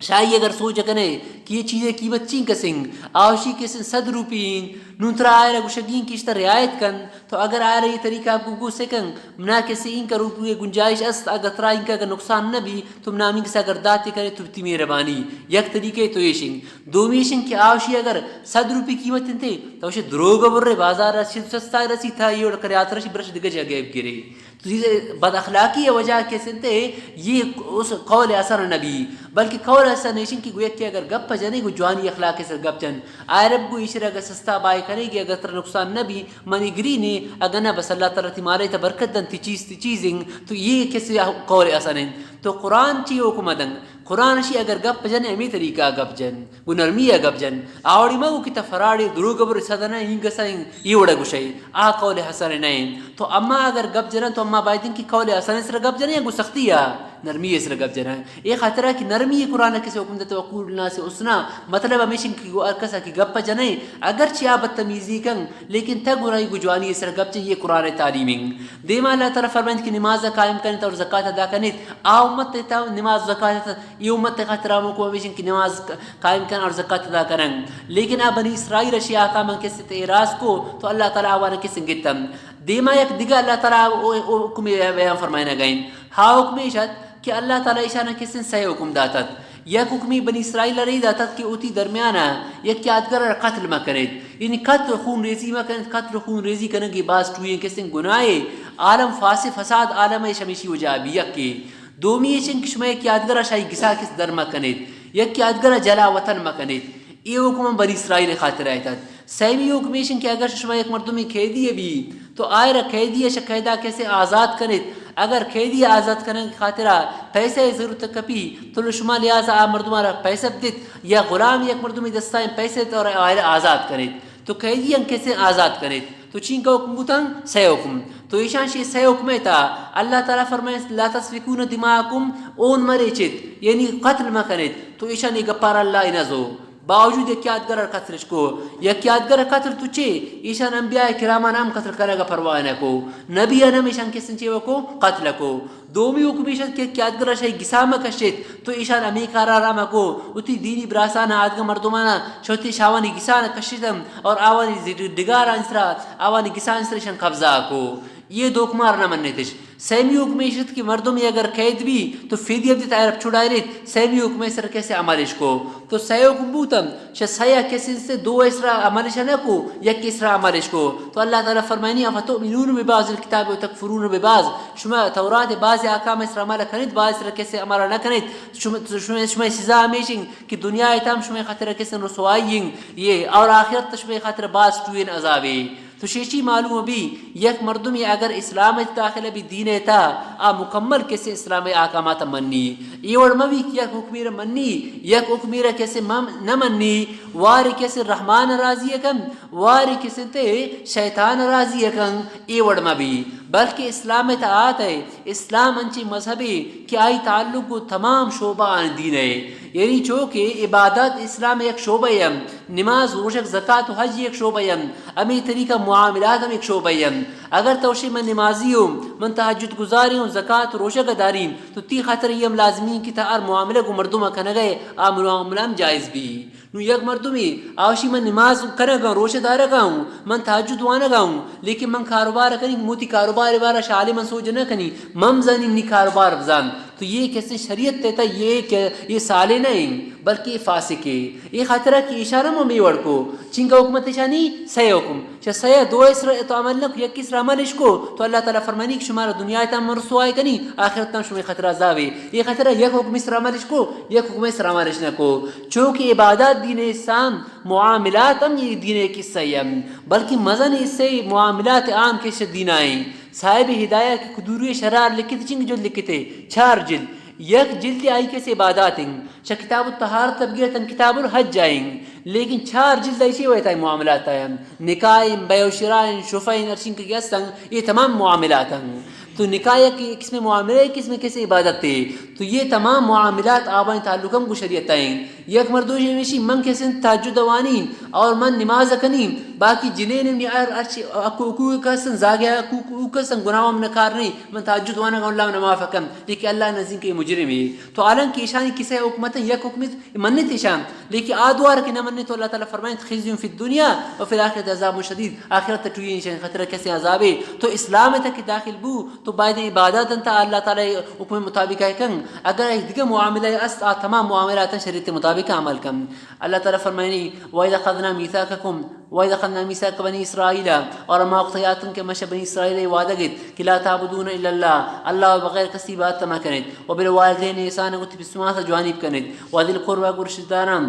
شاہی اگر سوچ کنے کہ یہ چیزے قیمت چین کسیں، آوشی کسیں صد روپی، نون ترا آئرا گوشگین کہ اشتا رعایت کن، تو اگر آئرا یہ طریقہ آپ کو گو سکن، منا کسے اینکا روپی گنجائش است، اگر ترا اینکا اگر نقصان نہ بی، تو منا ہمین کسے اگر داتے کنے تو تی مہربانی۔ یک طریقے تو ایشن۔ دومی ایشن کہ آوشی اگر صد روپی قیمت انتے، تو اسے دروگ برے بازار رسی، سستا رسی، تھا یہ اڑ کرے آترشی برش دگہ جگہ گرے۔ تو چیزے بد اخلاقی وجہ کسے انتے، یہ اس قول حسن نبی، بلکہ قول حسن ایشن کہ گویا کہ اگر گپ جنے گو جوانی اخلاق سر گپ جن، آئرب گو ایشرا اگر سستا بائے کرے گی، اگر تر نقصان نہ بی، منی گرینی، اگر نہ بس اللہ تعالی تی مالے تا برکت دن، تی چیز، تی چیزیں، تو یہ کسے قول حسن انت۔ تو قرآن چی حکم دن؟ قرآن شی اگر گپ جن، ہمیں طریقہ گپ جن، گو نرمی گپ جن۔ آوڑی مگو کہ تا فراڑی دروگ بر صدنا، این گسا این، یہ وڑا گوشے، آ قول حسن نہیں۔ تو اما اگر گپ جن، تو اما باید کہ قول حسن سر گپ جن یا گو سختی یا نرمی سر گپ جن۔ اے خاطرہ کہ نرمی قرآن کسے حکم دے تو وقولوا للناس حسنا، مطلب ہمیشن کہ گو ہر کسا کہ گپ جنے، اگرچہ آ بدتمیزی کن، لیکن تہ گناہی گو جوانی سر گپ چہ یہ قرآن تعلیم انت۔ دیما اللہ تعالی فرمائنت کہ نماز قائم کنت اور زکات ادا کنت۔ آ امت تا نماز زکات، یہ امت خاطر ہم کو ہمیشن کہ نماز قائم کن اور زکات ادا کرن۔ لیکن آ بنی اسرائیل شی آکام کس تے اعراض کو تو اللہ تعالی آوان کس گتم۔ دیما یک دگہ اللہ تعالی او، او حکم بیان فرمائنا گئین۔ ہا حکم ایشت کہ اللہ تعالی ایشان کسن سہ حکم داتت۔ یک حکمی بنی اسرائیل ری داتت کہ اوتی درمیانا یک یادگر را قتل مکنیت۔ یعنی قتل خون ریزی مکنیت، قتل خون ریزی کنگی باز ٹوئیں کسن گناہے۔ عالم فاسد فساد عالم ایش ہمیشی وجہ بی یکی۔ دومی ایشن کہ شما یک یادگر شاہی گسا کس در مکنیت، یک یادگر جلا وطن مکنیت۔ اے حکم بنی اسرائیل خاطر آیتت۔ سیمی حکم ایشن کہ اگر شما یک مردمی قیدی بی، تو آئرا قیدی اش قیدا کسے آزاد کنیت۔ اگر قیدی آزاد کنگ خاطرا پیسہ ضرورت کپی، تو لو شما لہذا آ مردم را پیسہ بدیت، یا غلام یک مردمی دستا پیسہ دیت اور آئرا آزاد کنیت۔ تو قیدی ان کسے آزاد کنیت۔ تو چین کا حکم بوتن؟ سہ حکم۔ تو ایشان شی سہ حکم تا اللہ تعالی فرمائے، لا تسفکون دماءکم، اون مریچیت، یعنی قتل مکنیت۔ تو ایشان یہ گپار اللہ انزو۔ باوجود یک یادگر قتلش کو، یک یادگر قتل تو چے؟ ایشان انبیاء کراماں ہم قتل کنگا پرواہ نہ کو، نبی ہم ایشان کسن چے کو؟ قتل کو۔ دومی حکم ایشت کہ یک یادگر شاہی گسا مکشیت، تو ایشان ہمیں کارا را مکو، وتی دینی براسان آدگہ مردمانا چوتی شاوانی گسان کشیتم اور آوانی زی-، ڈگاران سرا، آوانی گسان سرا ایشان قبضہ کو۔ یہ دو حکمار نہ منیتش۔ سیمی حکم ایشت کہ مردم اگر قید بی تو فدیہ بدیت آئرا چھڑائینیت، سیمی حکم سر کسے عملش کو۔ تو سہ حکم بوتن، شہ سیا کسے سے دو اسرا عملش نہ کو، یک اسرا عملش کو۔ تو اللہ تعالی فرمائنی، افتؤمنون ببعض الکتاب وتکفرون ببعض، شما تورات بعض احکام اسرا عمل کنیت، بعض اسرا کسے عمل نہ کنیت۔ شما، شما، شما سزا ہمیشن کہ دنیا تام شما خاطر کسے رسوائی، یہ اور آخرت شما خاطر باز ٹوئیں عذابے۔ تو شیشی معلوم بی، یک مردمی اگر اسلام ء داخل بی، دین ء تا، آ مکمل کسے اسلام ء احکامات منی۔ اے وڑ مبی کہ یک حکمی را منی، یک حکمی را کسے مم-، نہ منی، واری کسے رحمان راضی کن، واری کسے تے شیطان راضی کن، اے وڑ مبی۔ بلکہ اسلام ء تا آت ء اسلام انچیں مذہبے کہ آئی تعلق گوں تمام شعبہ آن دین ء، یعنی چو کہ عبادات اسلام ء یک شعبہ ء انت، نماز، روژگ، زکات و حج یک شعبہ ء انت، ہمے طریقہ معاملات ہم یک شعبہ ء انت۔ اگر تو شی من نمازی ہوں، من تہجد گزاری ہوں، زکات و روژگ دارین، تو تی خاطر یہ ہم لازمی کہ تا ہر معاملہ گوں مردم کنگئے، آ معاملہ ہم جائز بی۔ نوں یک مردمے آوشی من نماز کنگا، روشہ دارگا ہوں، من تہجد وانگا ہوں، لیکن من کاروبار کنی، موتی کاروبار بارا شالی من سوج نہ کنی، مم زانی منی کاروبار بزان۔ تو یہ کسی شریعت تیتا یہ کہ یہ سالے نہ ہیں، بلکہ یہ فاسق ہے۔ یہ خاطرہ کہ اشارہ مو می وڑ کو، چنگا حکومت شانی سہ حکم۔ چہ سیا دو اسر تو عمل نہ کو، یک اسر عملش کو، تو اللہ تعالی فرمانی کہ شمارا دنیا تا من رسوائی کنی، آخرت تا شمے خطرہ عذابے۔ یہ خطرہ یک حکم اسر عملش کو، یک حکم اسر عملش نہ کو۔ چونکہ عبادات دین اسلام، معاملات ہم یہ دین قصہ ہم، بلکہ مزن حصے معاملات عام کے شہ دین آئیں۔ صاحب ہدایہ کہ کدوری شرار لکھتے، چنگ جلد لکھتے، چار جلد۔ یک جلد آئی کس عبادات ہیں۔ چہ کتاب الطہارت بگیر تاں کتاب الحج آئیں، لیکن چار جلد ایشی ویتا معاملات آئیں، نکاح، بیع و شراء، شفع، ارشین کہ گستن، یہ تمام معاملات ہیں۔ تو نکاح یک قسم معاملہ، یک قسم کسی عبادت ہے۔ تو یہ تمام معاملات آبان تعلق ہم گو شریعت آئیں۔ یک مردو یہ ویشی من کسن تہجد وانین اور من نماز کنین، باقی جنین نی ہر، ہر چی حقوق کسن، زاگہ حقوق کسن، گناہ ہم نکار نہیں، من تہجد وانگا، اللہ من معاف کن، لیکن اللہ نزدیک مجرم ہے۔ تو حالانکہ ایشانی کسے حکومت یک حکومت منت ایشان، لیکن آ دوار کہ نہ منت تو اللہ تعالی فرمائنت خزی فی الدنیا و فی الآخرۃ عذاب شدید، آخرت ٹوئی ایشان خطرہ کسے عذابے۔ تو اسلام تک داخل بو تو باید عبادات انت اللہ تعالی حکم مطابق ہے کن، اگر ایک دیگه معاملہ است آ تمام معاملات شریعت مطابق عمل کن۔ اللہ تعالی فرمائنی، وَإِذْ أَخَذْنَا مِيثَاقَكُمْ وَإِذْ أَخَذْنَا مِيثَاقَ بَنِي إِسْرَائِيلَ، اور ہما وقت یاد کن کہ ما شہ بنی اسرائیل وعدہ گت کہ لا تعبدون الا اللہ، اللہ و بغیر کسی عبادت مہ کنت، وبالوالدین احسانا، گو وتی پسماں سا جوانی بکنت، وذی القربی، گو رشتہ داراں،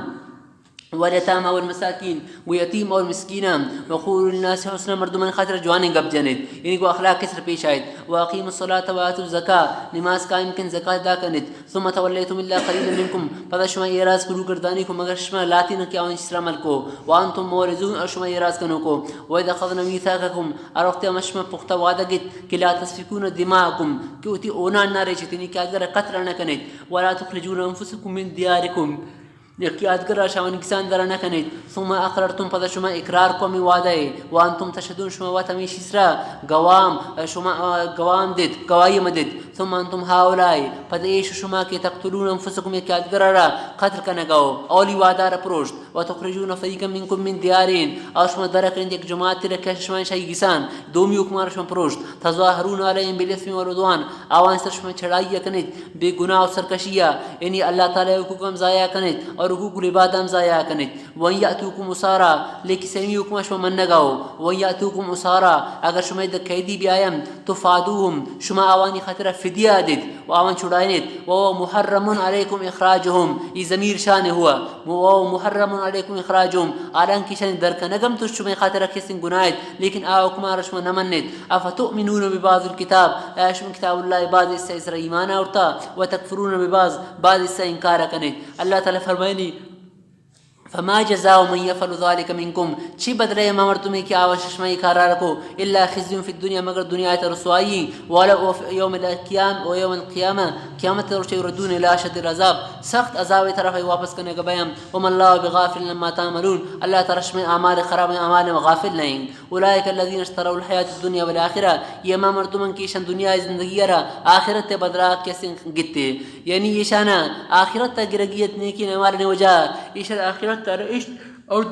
والیتامی والمساکین، گو یتیم اور مسکیناں، وقولوا للناس حسنا، مردمان خاطر جوانیں گپ جنت، یعنی گو اخلاق کسر پیش آیت، واقیموا الصلاة وآتوا الزکاة، نماز قائم کن، زکات ادا کنت، ثم تولیتم الا قلیلا منکم، پدا شما اعراض کرو گردانی کو مگر شما لاتی نہ کہ آوان اسلام عمل کو، وانتم معرضون، اور شما اعراض کنو کو، و اذ اخذنا میثاقکم، اور وقت ہم شما پختہ وعدہ گت کہ لا تسفکون دماءکم، کہ وتی اونان نہ ریچتنی کہ اگر قتل نہ کنیت، ولا تخرجون انفسکم من دیارکم، یکی آدگر را شاوانی گسان درا نہ کنیت۔ ثم اقررتم، پدا شما اقرار کو ہمیں وعدہ ہے، وانتم تشهدون، شما وت ہمیں شیسرا گوام، شما، آ، گوام دیت، گواہی مدیت۔ ثم انتم هؤلاء، پدا ایش شما کہ تقتلون انفسکم، یکی آدگر را قتل کنگا ہو، اولی وعدہ را پروشت۔ وتخرجون فریقا منکم من دیارهم، اور شما درا کنیت یک جماعتی را کہ شما شاہی گسان، دومی حکمہ را شما پروشت۔ تظاهرون علیهم بالاثم والعدوان، آوان سر شما چڑھائی کنیت، بے گناہ و سرکشی ء، یعنی اللہ تعالی حقوق ہم ضائع کنیت اور حقوق العباد ہم ضائع کنیت۔ وان یاتوکم اساری، لیکن سیمی حکم شما منگا ہو، وان یاتوکم اساری، اگر شما ادا قیدی بیایم، تفادوهم، شما آوانی خاطر فدیہ دیت و آوان چھڑائینیت، و هو محرم علیکم اخراجهم، ای ضمیر شان ہوا، و هو محرم علیکم اخراجهم، حالانکہ شان در کنگم تو شما خاطر کسیں گناہ ایت، لیکن آ حکم را شما نہ منیت۔ افتؤمنون ببعض الکتاب، آیا شما کتاب اللہ بعض حصہ سر ایمان آورتا، و تکفرون ببعض، بعض حصہ انکار کنیت۔ اللہ تعالی فرمائنی، فما جزاء من یفعل ذلک منکم، چی بدلہ ہما مردمے کہ آ شما ای کارا کو، الا خزی فی الدنیا، مگر دنیا تا رسوائی، ولہم یوم القیام، و یوم القیامہ، قیامت روچ یردون الی اشد العذاب، سخت عذاب طرف واپس کنگا بیاں۔ وما اللہ بغافل عما تعملون، اللہ تعالی شما اعمال خراب، اعمال غافل نہیں۔ اولئک الذین اشتروا الحیات الدنیا بالآخرہ، یہ ہما مردمان کہ ایشان دنیا زندگی را آخرت بدلا کسیں گتے، یعنی ایشان آخرت گرگیت نیکی نمال نے وجہ، ایشان آخرت رشت اور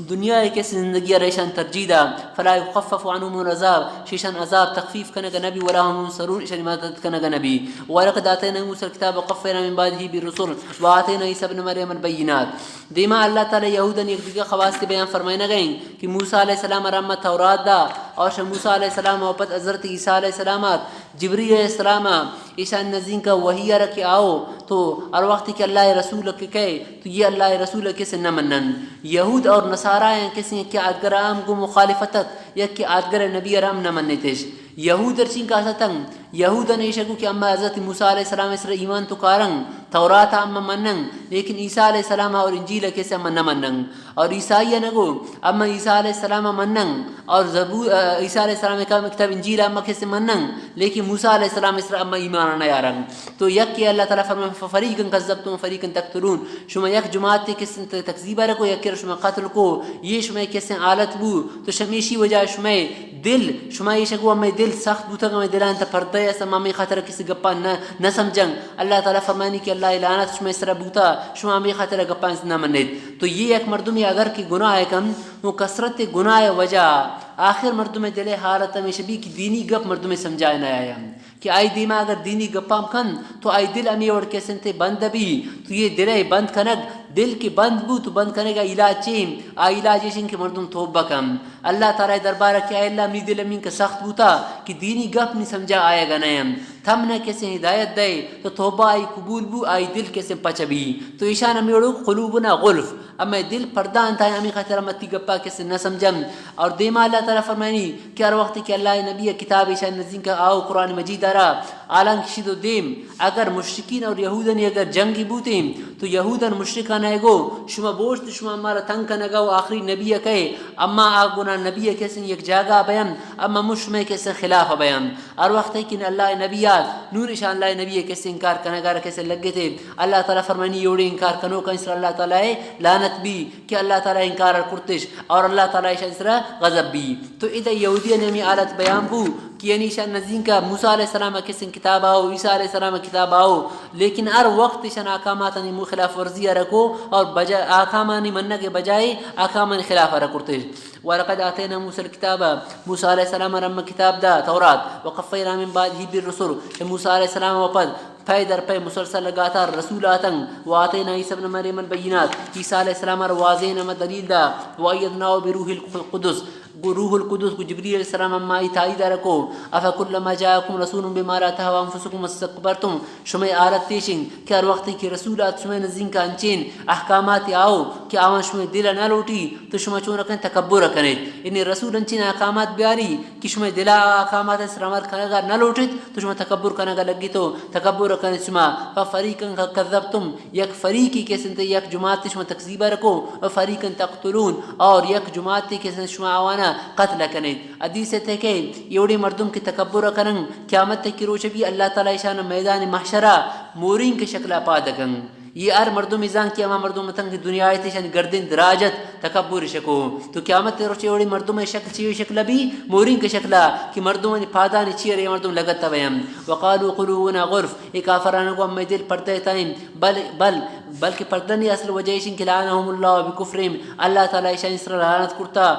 دنیا کسیں زندگی را ایشان ترجیح دا۔ فلا یخفف عنهم العذاب، شیشان عذاب تخفیف کنگ نبی، ولا هم ینصرون، ایشان مدد کنگ نبی۔ ولقد آتینا موسی الکتاب وقفینا من بعده بالرسل وآتینا عیسی ابن مریم البینات۔ دیما اللہ تعالی یہودان یک دیگہ خواست بیان فرمائنگا ہیں کہ موسی علیہ السلام را ما تورات دا، اور شہ موسیٰ علیہ السلام و پد حضرت عیسیٰ علیہ السلام آت، جبریل علیہ السلام آ ایشان نزینکا وحی آ رکھ آؤ، تو ہر وقت کہ اللہ رسول کہ کئے، تو یہ اللہ رسول کس نہ منن۔ یہود اور نصارا ہیں کسی کہ آدگر ہم گو مخالفت ات، یا کہ آدگر نبی رم نہ منتش۔ یہود ارچین کا ستن، یہود نے ایشگو کہ اما حضرت موسیٰ علیہ السلام سر ایمان تو کارن، تورات اما منن، لیکن عیسیٰ علیہ السلام اور انجیل کس اما نہ منن۔ اور عیسائی نگو، اما عیسیٰ علیہ السلام منن، اور زبور، آ، عیسیٰ علیہ السلام کا کتاب انجیل اما کس منن، لیکن موسیٰ علیہ السلام سر اما ایمان نہ یارن۔ تو یک کہ اللہ تعالیٰ فرمائے، ففریقا کذبتم و فریقا تقتلون، شما یک جماعت کس تکذیب رکو، یک شما قتل کو، یہ شما کس حالت بو، تو شمیشی وجہ شما دل، شما ایشگو ہمے دل سخت بوتگ، ہمے دلان تا پردہ است، ہمے خاطر کسی گپا نہ، نہ سمجھن۔ اللہ تعالیٰ فرمانی کہ اللہ لعنت شما سر بوتا، شما ہمے خاطر گپا نہ منید۔ تو یہ یک مردمی اگر کہ گناہ کن، نو کثرت گناہ وجہ آخر مردم دل حالت ہمیشہ بی کہ دینی گپ مردم سمجھائے نہ آیا۔ کہ آئی دیما اگر دینی گپام کن، تو آئی دل ہمے وڑ کسنتے بند بی، تو یہ دل بند کنگ، دل کہ بند بو تو بند کنگ آ علاج چیم؟ آ علاج ایشن کہ مردم توبہ کن۔ اللہ تعالیٰ دربارہ کہ اے اللہ منی دل ہمین کہ سخت بوتا کہ دینی گپ نی سمجھا آیگا نیم۔ تم نہ کسے ہدایت دے تو توبہ آئی قبول بو، آئی دل کسے پچ بی۔ تو ایشان ہمے وڑو قلوبنا غلف، ہمے دل پردہ انت، ہمے خاطر ہم تی گپا کسے نہ سمجھن۔ اور دیما اللہ تعالیٰ فرمائنی کہ ہر وقت کہ اللہ نبی کتاب ایشان نزین کا آؤ قرآن مجید آرا، آلان کشید و دیم، اگر مشرکین اور یہودانی اگر جنگی بوتیں، تو یہودان مشرکان اے گو، شما بوشت شما مارا تنگ کنگا و آخری نبی کئے، اما آ گنا نبی کسن یک جاگہ بیان، اما مشمے کسن خلاف بیان۔ ہر وقت کہ اللہ نبی آت، نور ایشان اللہ نبی کسن انکار کنگا کسن لگتے۔ اللہ تعالیٰ فرمانی یوڑے انکار کنو کن سر اللہ تعالیٰ لعنت بی۔ کہ اللہ تعالیٰ انکار کرتش اور اللہ تعالیٰ ایشان سرا غضب بی۔ تو ادا یہودیانی ہمے حالت بیان بو کہ یعنی ایشان نزین کا موسیٰ علیہ السلام کسن کتاب آؤ، عیسیٰ علیہ السلام کتاب آؤ، لیکن ہر وقت ایشان احکاماتانی مو خلاف ورزی رکو اور بجا، احکامانی منگ بجائے احکامانی خلاف رکرتش۔ ولقد آتینا موسی الکتاب، موسیٰ علیہ السلام رم کتاب دا، تورات، وقفینا من بعدہ بالرسل، کہ موسیٰ علیہ السلام و پد پے در پے مسلسل لگاتار رسول آتن۔ و آتینا عیسی ابن مریم البینات، عیسی علیہ السلام ء واضح نمہ دلیل دا۔ و ایدناہ بروح القدس، گو روح القدس گو جبریل علیہ السلام ہم آئی تائید ء رکو۔ افکلما جاءکم رسول بما لا تهوى انفسکم استکبرتم، شمئے حالت ایشن کہ ہر وقتی کہ رسول آت شمئے نزینکا انچین احکامات آؤ کہ آوان شمئے دل نہ لوٹی، تو شما چون کن تکبر کنیت؟ یعنی رسول انچین احکامات بیاری کہ شمئے دلا آ احکامات سر عمل کنگا نہ لوٹیت، تو شما تکبر کنگا لگیت و تکبر کنیت شما۔ ففریقا کذبتم، یک فریقی کسنت، یک جماعتی شما تکذیب رکو، و فریقا تقتلون، اور یک جماعتی کسنت شما آوانا قتل کنیت۔ حدیث تے کہ ایوڑی مردم کہ تکبر کنن، قیامت کی روچ بی اللہ تعالی ایشان میدان محشرا مورین کے شکلا پاد کن۔ یہ ہر مردم زان کہ ہما مردم تن کہ دنیا ایت ایشانی گردن دراجت تکبر شکو۔ تو قیامت روچے وڑی مردم شکل چی شکل بی؟ مورین کے شکلا کہ مردمانی پادانی چیر یہ مردم لگت بیم۔ وقالوا قلوبنا غلف، یہ کافران گو ہمیں دل پردہ تائیں۔ بل، بل، بلکہ پردہ نہیں، اصل وجہ ایشن کہ لعنهم اللہ بکفرهم، اللہ تعالی ایشان سر لعنت کرتا۔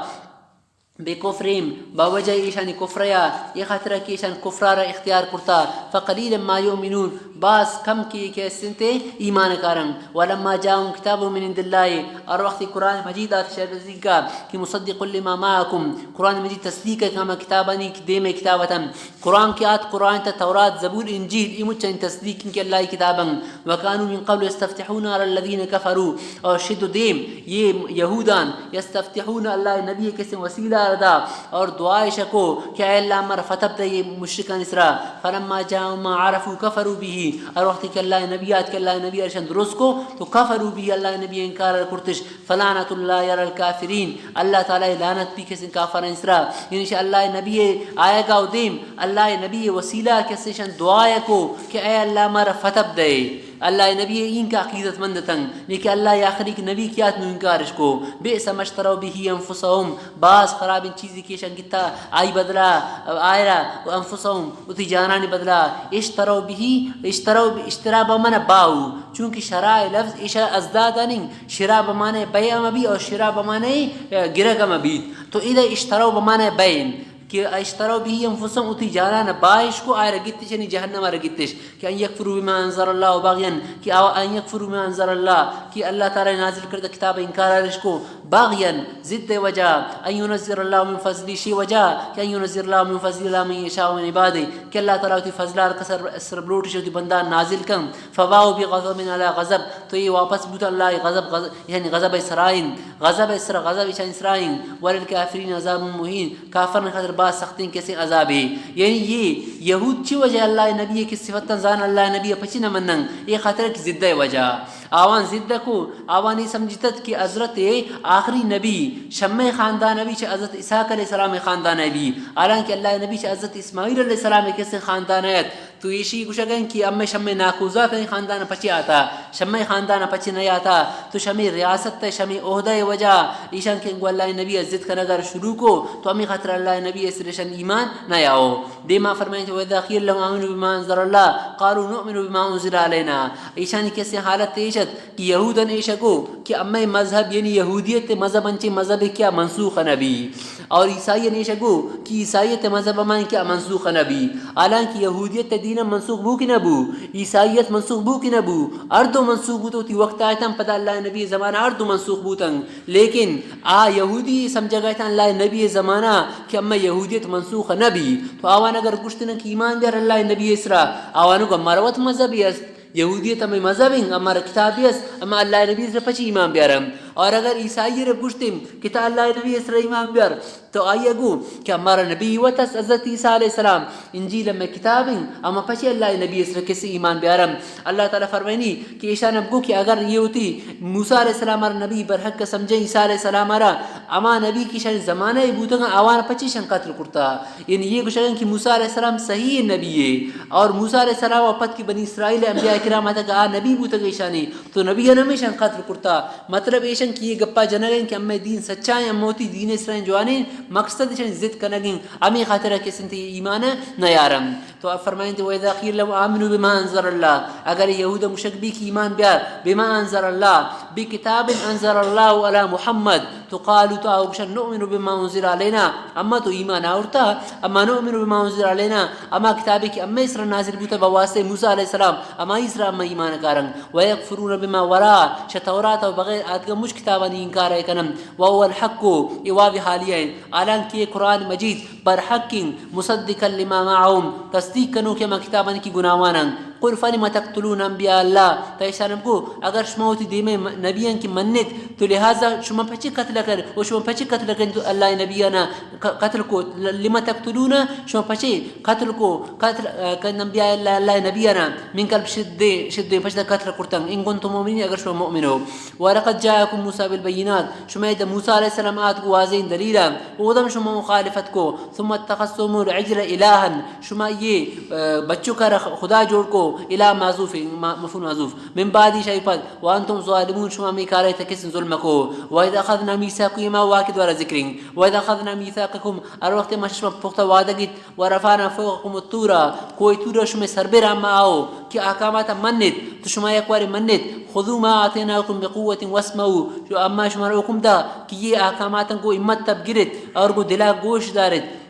بکفرهم، با وجہ ایشانی کفریا، یہ خاطر کہ ایشان کفرا را اختیار کرتا۔ فقلیلا ما یؤمنون، باز کم کی کہ سنتے ایمان کارن۔ ولما جاءهم کتاب من عند اللہ، اور وقت قرآن مجید آت شر نزدیکا کہ مصدق لما معکم، قرآن مجید تصدیق ہے کہ ہما کتابانی کہ دیم کتابتن۔ قرآن کہ آت، قرآن تا تورات، زبور، انجیل، ای مچن تصدیق کہ اللہ کتابن۔ وكانوا من قبل يستفتحون على الذين كفروا، اور شد و دیم یہ یہودان یستفتحون، اللہ نبی کسے وسیلہ ردا اور دعائے شکو کہ اے اللہ مر فتح دے یہ مشرکان اسرا۔ فلما جاءهم ما عرفوا كفروا به، اور وقت کہ اللہ نبی آت کہ اللہ نبی ارشان درست کو تو کفروا به، اللہ نبی انکار کرتش۔ فلعنت اللہ علی الکافرین، اللہ تعالی لعنت بی کسیں کافران سرا۔ یعنی شہ اللہ نبی آیگا و دیم، اللہ نبی وسیلہ کسیں شان دعا کو کہ اے اللہ مارا فتح دے۔ اللہ نبی این کا عقیدت مند تن، لیکن اللہ آخری کہ نبی کیات نو انکارش کو۔ بئس ما اشتروا به انفسهم، باز خراب ان چیزی کہ شان گتا آئی بدلا، آئرا و انفسهم، وتی جانانی بدلا۔ اشتروا به، اشتروا ب-، اشترا بمعنی باؤ، چونکہ شرا لفظ ایشا ازداد انین، شرا بمعنی بیع ہم بی اور شرا بمعنی، اه، گرگ ہم بیت۔ تو ادا اشتروا بمعنی بیع۔ کہ اشتروا به انفسهم، وتی جانان باہ اش کو، آئرا گتش، یعنی جہنم آئرا گتش، کہ ان یکفروا بما انزل الله بغیا، کہ آ، ان یکفروا بما انزل الله، کہ اللہ تعالی نازل کردہ کتاب انکار آئرش کو، بغیا، ضد وجہ، ان ينزل الله من فضله، شی وجہ کہ ان ينزل الله من فضله على من يشاء من عباده، کہ اللہ تعالی وتی فضل ہر کس سر، سر بلوٹش وتی بندان نازل کن، فباءوا بغضب على غضب، تو یہ واپس بوت اللہ غضب، غضب، یعنی غضب سرائن، غضب سر غضب ایشان سرائن، وللکافرین عذاب مهین، کافران خاطر باز سختیں کسیں عذابے۔ یعنی یہ یہود چی وجہ اللہ نبی کی صفتاں زان، اللہ نبی پچی نہ منن، یہ خاطر کی ضد وجہ۔ آوان ضد کو، آوانی سمجھتت کہ حضرت آخری نبی شمع خاندان نبی چہ حضرت اسحاق علیہ السلام خاندان نبی، حالانکہ اللہ نبی چہ حضرت اسماعیل علیہ السلام کسیں خاندان ایت۔ تو ایشی گوشگن کہ امے شمع ناکوزا کہیں خاندان پچے آتا، شمع خاندان پچے نہ آتا، تو شمع ریاست تے شمع عہدہ وجہ ایشان کہ گو اللہ نبی عزت کنگر شروع کو، تو امی خاطر اللہ نبی اسرشن ایمان نہ آؤ۔ دیما فرمائیں کہ وَإِذَا قِيلَ لَهُمْ آمِنُوا بِمَا أَنزَلَ اللَّهُ قَالُوا نُؤْمِنُ بِمَا أُنزِلَ عَلَيْنَا۔ ایشانی کسے حالت ایشت کہ یہودن ایشگو کہ امے مذہب یعنی یہودیت مذہب انچے مذہب کیا منسوخ نبی، اور عیسائیت ایشگو کہ عیسائیت مذہب ہمائیں کیا منسوخ نبی، حالانکہ یہودیت دین منسوخ بو کہ نبو، عیسائیت منسوخ بو کہ نبو، ہر دو منسوخ بو تو تی وقت آیتاں پدا اللہ نبی زمانہ ہر دو منسوخ بوتن۔ لیکن آ یہودی سمجھگ ء تاں اللہ نبی زمانہ کہ اما یہودیت منسوخ نہ بی، تو آوان اگر گوشتن کہ ایمان بیار اللہ نبی اسرا، آوانو کہ مروت مذہبی است، یہودیت ہمیں مذہب ہیں، ہمارا کتابی است، اما اللہ نبی اسرا پچی ایمان بیارم۔ اور اگر عیسائی را گوشتیم کہ تا اللہ نبی اسرا ایمان بیار، تو آئی گو کہ ہمارا نبی وت است حضرت عیسیٰ علیہ السلام، انجیل میں کتاب ہیں، اما پچی اللہ نبی اسرا کسی ایمان بیارم؟ اللہ تعالی فرمائنی کہ ایشان اب گو کہ اگر یہ ہوتی موسیٰ علیہ السلام ار نبی برحق سمجھیں عیسیٰ علیہ السلام ارا، اما نبی کی شان زمانہ بوتگا آوان پچی شان قتل کرتا۔ یعنی یہ گوشگن کہ موسیٰ علیہ السلام صحیح نبی ہے، اور موسیٰ علیہ السلام و پت کی بنی اسرائیل انبیاء کرام تک آ نبی بوتگ ایشانی، تو نبی ہمیشان قتل کرتا۔ مطلب ایشن کہ یہ گپا جنگیں کہ امے دین سچائیں، اموتی دین اسرائیں جوانیں، مقصد ایشان ضد کنگیں، امی خاطر کسن تی ایمان نیارم۔ تو فرمائیں تے، وَإِذَا قِيلَ لَهُمْ آمِنُوا بِمَا أَنزَلَ اللَّهُ، اگر یہود مشک بی کہ ایمان بیار، بما انزل اللہ، بکتاب انزل اللہ علی محمد، تو قالوا، تو آوگشن، نؤمن بما انزل علینا، اما تو ایمان آورتا، اما نؤمن بما انزل علینا، اما کتابی کہ اما اسرا نازل بوتا بواسطہ موسیٰ علیہ السلام، اما اسرا اما ایمان کارن، ویکفرون بما وراء، شہ تورات و بغیر آدگا مش کتابانی انکار کنن، وهو الحق، یہ واو حالیہ ہیں، حالانکہ یہ قرآن مجید برحق انت، مصدقا لما معهم، تصدیق کنوکیں ہما کتابانی کہ گناوان انت۔ قل فلم تقتلون انبیاء اللہ، تو ایشان گو، اگر شما وتی دیمے م-، نبیان کہ منت، تو لہذا شما پچی قتل کن، و شما پچی قتل کن تو اللہ نبیانا ق-، قتل کو، ل-، لم تقتلون، شما پچی قتل کو، قتل، آ، کن انبیاء اللہ، اللہ نبیانا، من قبل شدے، شدے پچ قتل کرتن، ان کنتم مؤمنین، اگر شما مؤمن ہو۔ ولقد جاءکم موسیٰ بالبینات، شما ادا موسیٰ علیہ السلام آت گو واضح دلیل، اودم شما مخالفت کو، ثم اتخذتم العجل الہا، شما یہ، آ، بچو کا رخ-، خدا جوڑ کو، الہ محذوف، ما-، مفعول محذوف، من بعد شای پد، وانتم ظالمون، شما می کارے تکس ظلم کو، واذ اخذنا میثاقکم، ما واقع دوارا ذکریں، واذ اخذنا میثاقکم، ہر وقت ما شما پختہ وعدہ گیت، ورفعنا فوقکم الطور، کوہ طور شما سربر ہم آؤ کہ احکامات منت، تو شما یک واری منت، خذوا ما آتیناکم بقوة واسمعوا، جو اما شما را حکم دا کہ یہ احکاماتاں گو ہمت تب گرت اور گو دلا گوش دارت۔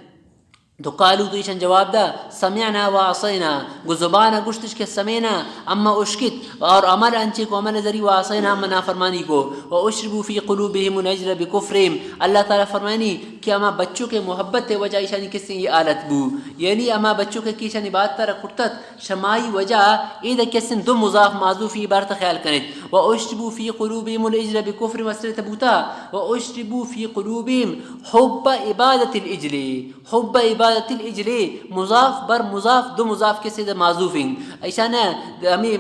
تو قالوا، تو ایشان جواب دا، سمعنا وعصینا، گو زبان گوشتش کہ سمعنا، اما اشکت، اور عمل انچے کو عمل ذری، وعصینا، اما نافرمانی کو، واشربوا فی قلوبهم العجل بکفرهم، اللہ تعالی فرمائنی کہ اما بچو کے محبت وجہ ایشانی کسیں یہ حالت بو، یعنی اما بچو کے کیشانی بات تر کرتت، شمائی وجہ اید کسن دو مضاف معذوفی عبارت خیال کنت۔ و اشربوا فی قلوبهم العجل بکفر مسئلہ تبوتا، و اشربوا فی قلوبهم حب عبادت العجل، حب عبادت العجل، مضاف بر مضاف، دو مضاف کسے دے معذوف ہیں۔ ایشانہ ہمیں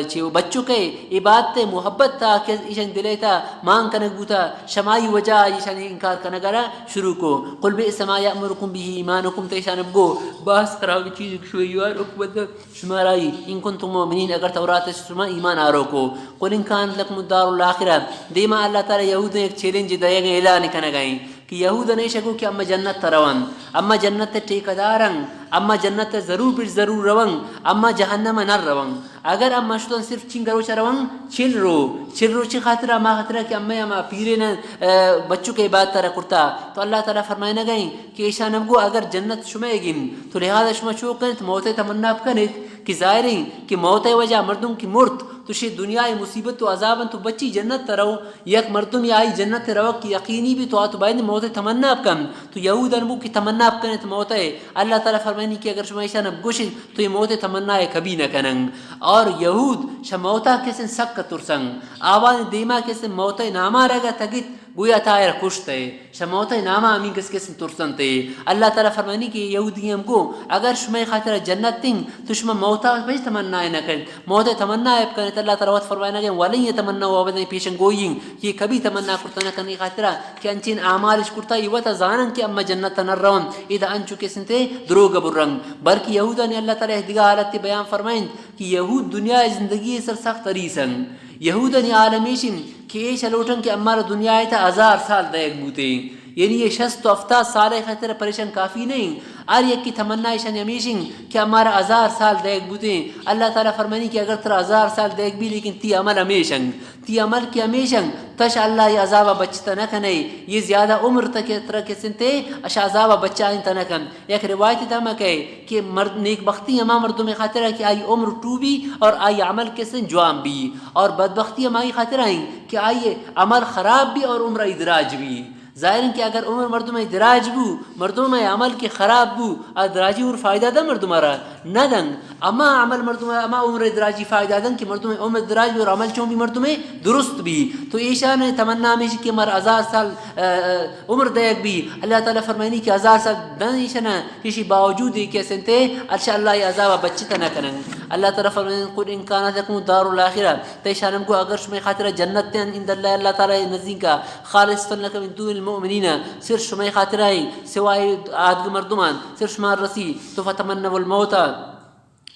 چی بچو کے عبادت محبت تا کہ ایشان دلے تا مان کنگ بوتا، شمائی وجہ ایشان انکار کنگ را شروع کو۔ قل بئس ما یأمرکم به ایمانکم، تو ایشان بگو، باز خراب چیز شوی یار حکومت شمارائی، ان کنتم مؤمنین، اگر تورات شما ایمان آروکو۔ قل ان کانت لکم الدار الاخرہ، دیما اللہ تعالی یہوداں یک چیلنج دئیگ اعلان کنگائیں یہودن ایش گو کہ اما جنت ءَ روان، اما جنت ءِ ٹھیکیدار ان، اما جنت ءَ ضرور پر ضرور روان، اما جہنم ءَ نہ روان۔ اگر اما شتن صرف چنگ روچ روان، چل رو، چل روچ خاطر، اما خاطر کہ اما، اما پیرین، اه، بچو کے عبادت را کرتا، تو اللہ تعالی فرمائنگ ءَ ایں کہ ایشان ہم گو اگر جنت شمئیگ انت، تو لہذا شما چو کنت، موت ءِ تمنا بکنت، کہ ظاہر ایں کہ موت ءِ وجہ مردم کہ مرت، تو شی دنیا ءِ مصیبت و عذاب انت، تو بچی جنت ءَ رو۔ یک مردم یا آئی جنت ءَ روگ کہ یقینی بی، تو آ تو باید موت ءِ تمنا بکن۔ تو یہودان بو کہ تمنا بکنت موت ءِ۔ اللہ تعالی فرمائنی کہ اگر شما ایشان بگوشت، تو یہ موت ءِ تمنا ءَ کبھی نہ کنن۔ اور یہود شہ موتا کسن سک ترسن۔ آوان دیما کسن موت ءِ ناما رگا تگت، گویا تا ایر کشت ئے۔ شہ موت ءِ ناما ہمینکس کسن ترسنت ئے۔ اللہ تعالی فرمانی کہ یہودی ہم گو، اگر شمئے خاطر جنت انت، تو شما موتا پچ تمنا نہ کنت۔ موت ءِ تمنا ءَ بکنت۔ اللہ تعالی وت فرمائنگ ءَ ایں، ولن یتمنوا ابدا، پیشن گوئی ایں کہ کبھی تمنا کرتا نہ کنی خاطرا کہ انچین اعمال اش کرتا، یہ وتا زانن کہ اما جنت ءَ نہ رون، ادا انچو کسن تے دروگ برن۔ بلکہ یہودانی اللہ تعالی دگہ حالت بیان فرمائنت کہ یہود دنیا ءِ زندگی ءِ سر سخت حریص انت۔ یہودانی حال ہمیش انت کہ ایش لوٹن کہ امارا دنیا ءِ تا ہزار سال دئیگ بوتیں۔ یعنی یہ شست و ہفتاد سال ءِ خاطر پریشان کافی نہیں۔ ہر یک کی تمنا ایشانی ہمیش انت کہ امارا ہزار سال دئیگ بوتیں۔ اللہ تعالی فرمانی کہ اگر ترا ہزار سال دئیگ بی، لیکن تی عمل ہمیش انت۔ تی عمل کہ ہمیش انت، تش اللہ یہ عذاب ءَ بچتا نہ کنے۔ یہ زیادہ عمر تک ترا کسن تے اش عذاب ءَ بچائینتا نہ کن۔ یک روایت تاما کئے کہ مرد، نیک بختی ہما مردم خاطر ہے کہ آئی عمر ٹو بی اور آئی عمل کسن جوان بی، اور بدبختی ہمائی خاطر ہیں کہ آئی عمل خراب بی اور عمر آئی دراج بی۔ ظاہر ہے کہ اگر عمر مردم آئی دراج بو، مردم آئی عمل کے خراب بو، آ دراجی عمر فائدہ دا مردم را نہ دن۔ اما عمل مردم، اما عمر دراجی فائدہ دن کہ مردم عمر دراج بی اور عمل چون بی مردم درست بی۔ تو ایشان تمنا ہمیش کہ مر ہزار سال، ا، ا، عمر دئیگ بی۔ اللہ تعالی فرمائنی کہ ہزار سال دن ایشان، ایشی باوجود کہ سنتے، ارشا اللہ یہ عذاب بچتا نہ کنن۔ اللہ تعالی فرمائنی، قل ان کانت لکم دار الاخرہ، تے شانم کو اگر شمئے خاطر جنت ہیں عند اللہ، اللہ تعالی نزدیکا، خالصتا لکم من دون المؤمنین، صرف شمئے خاطر ہیں، سوائے آدگ مردمان، صرف شما رسی، تو فتمنوا الموت،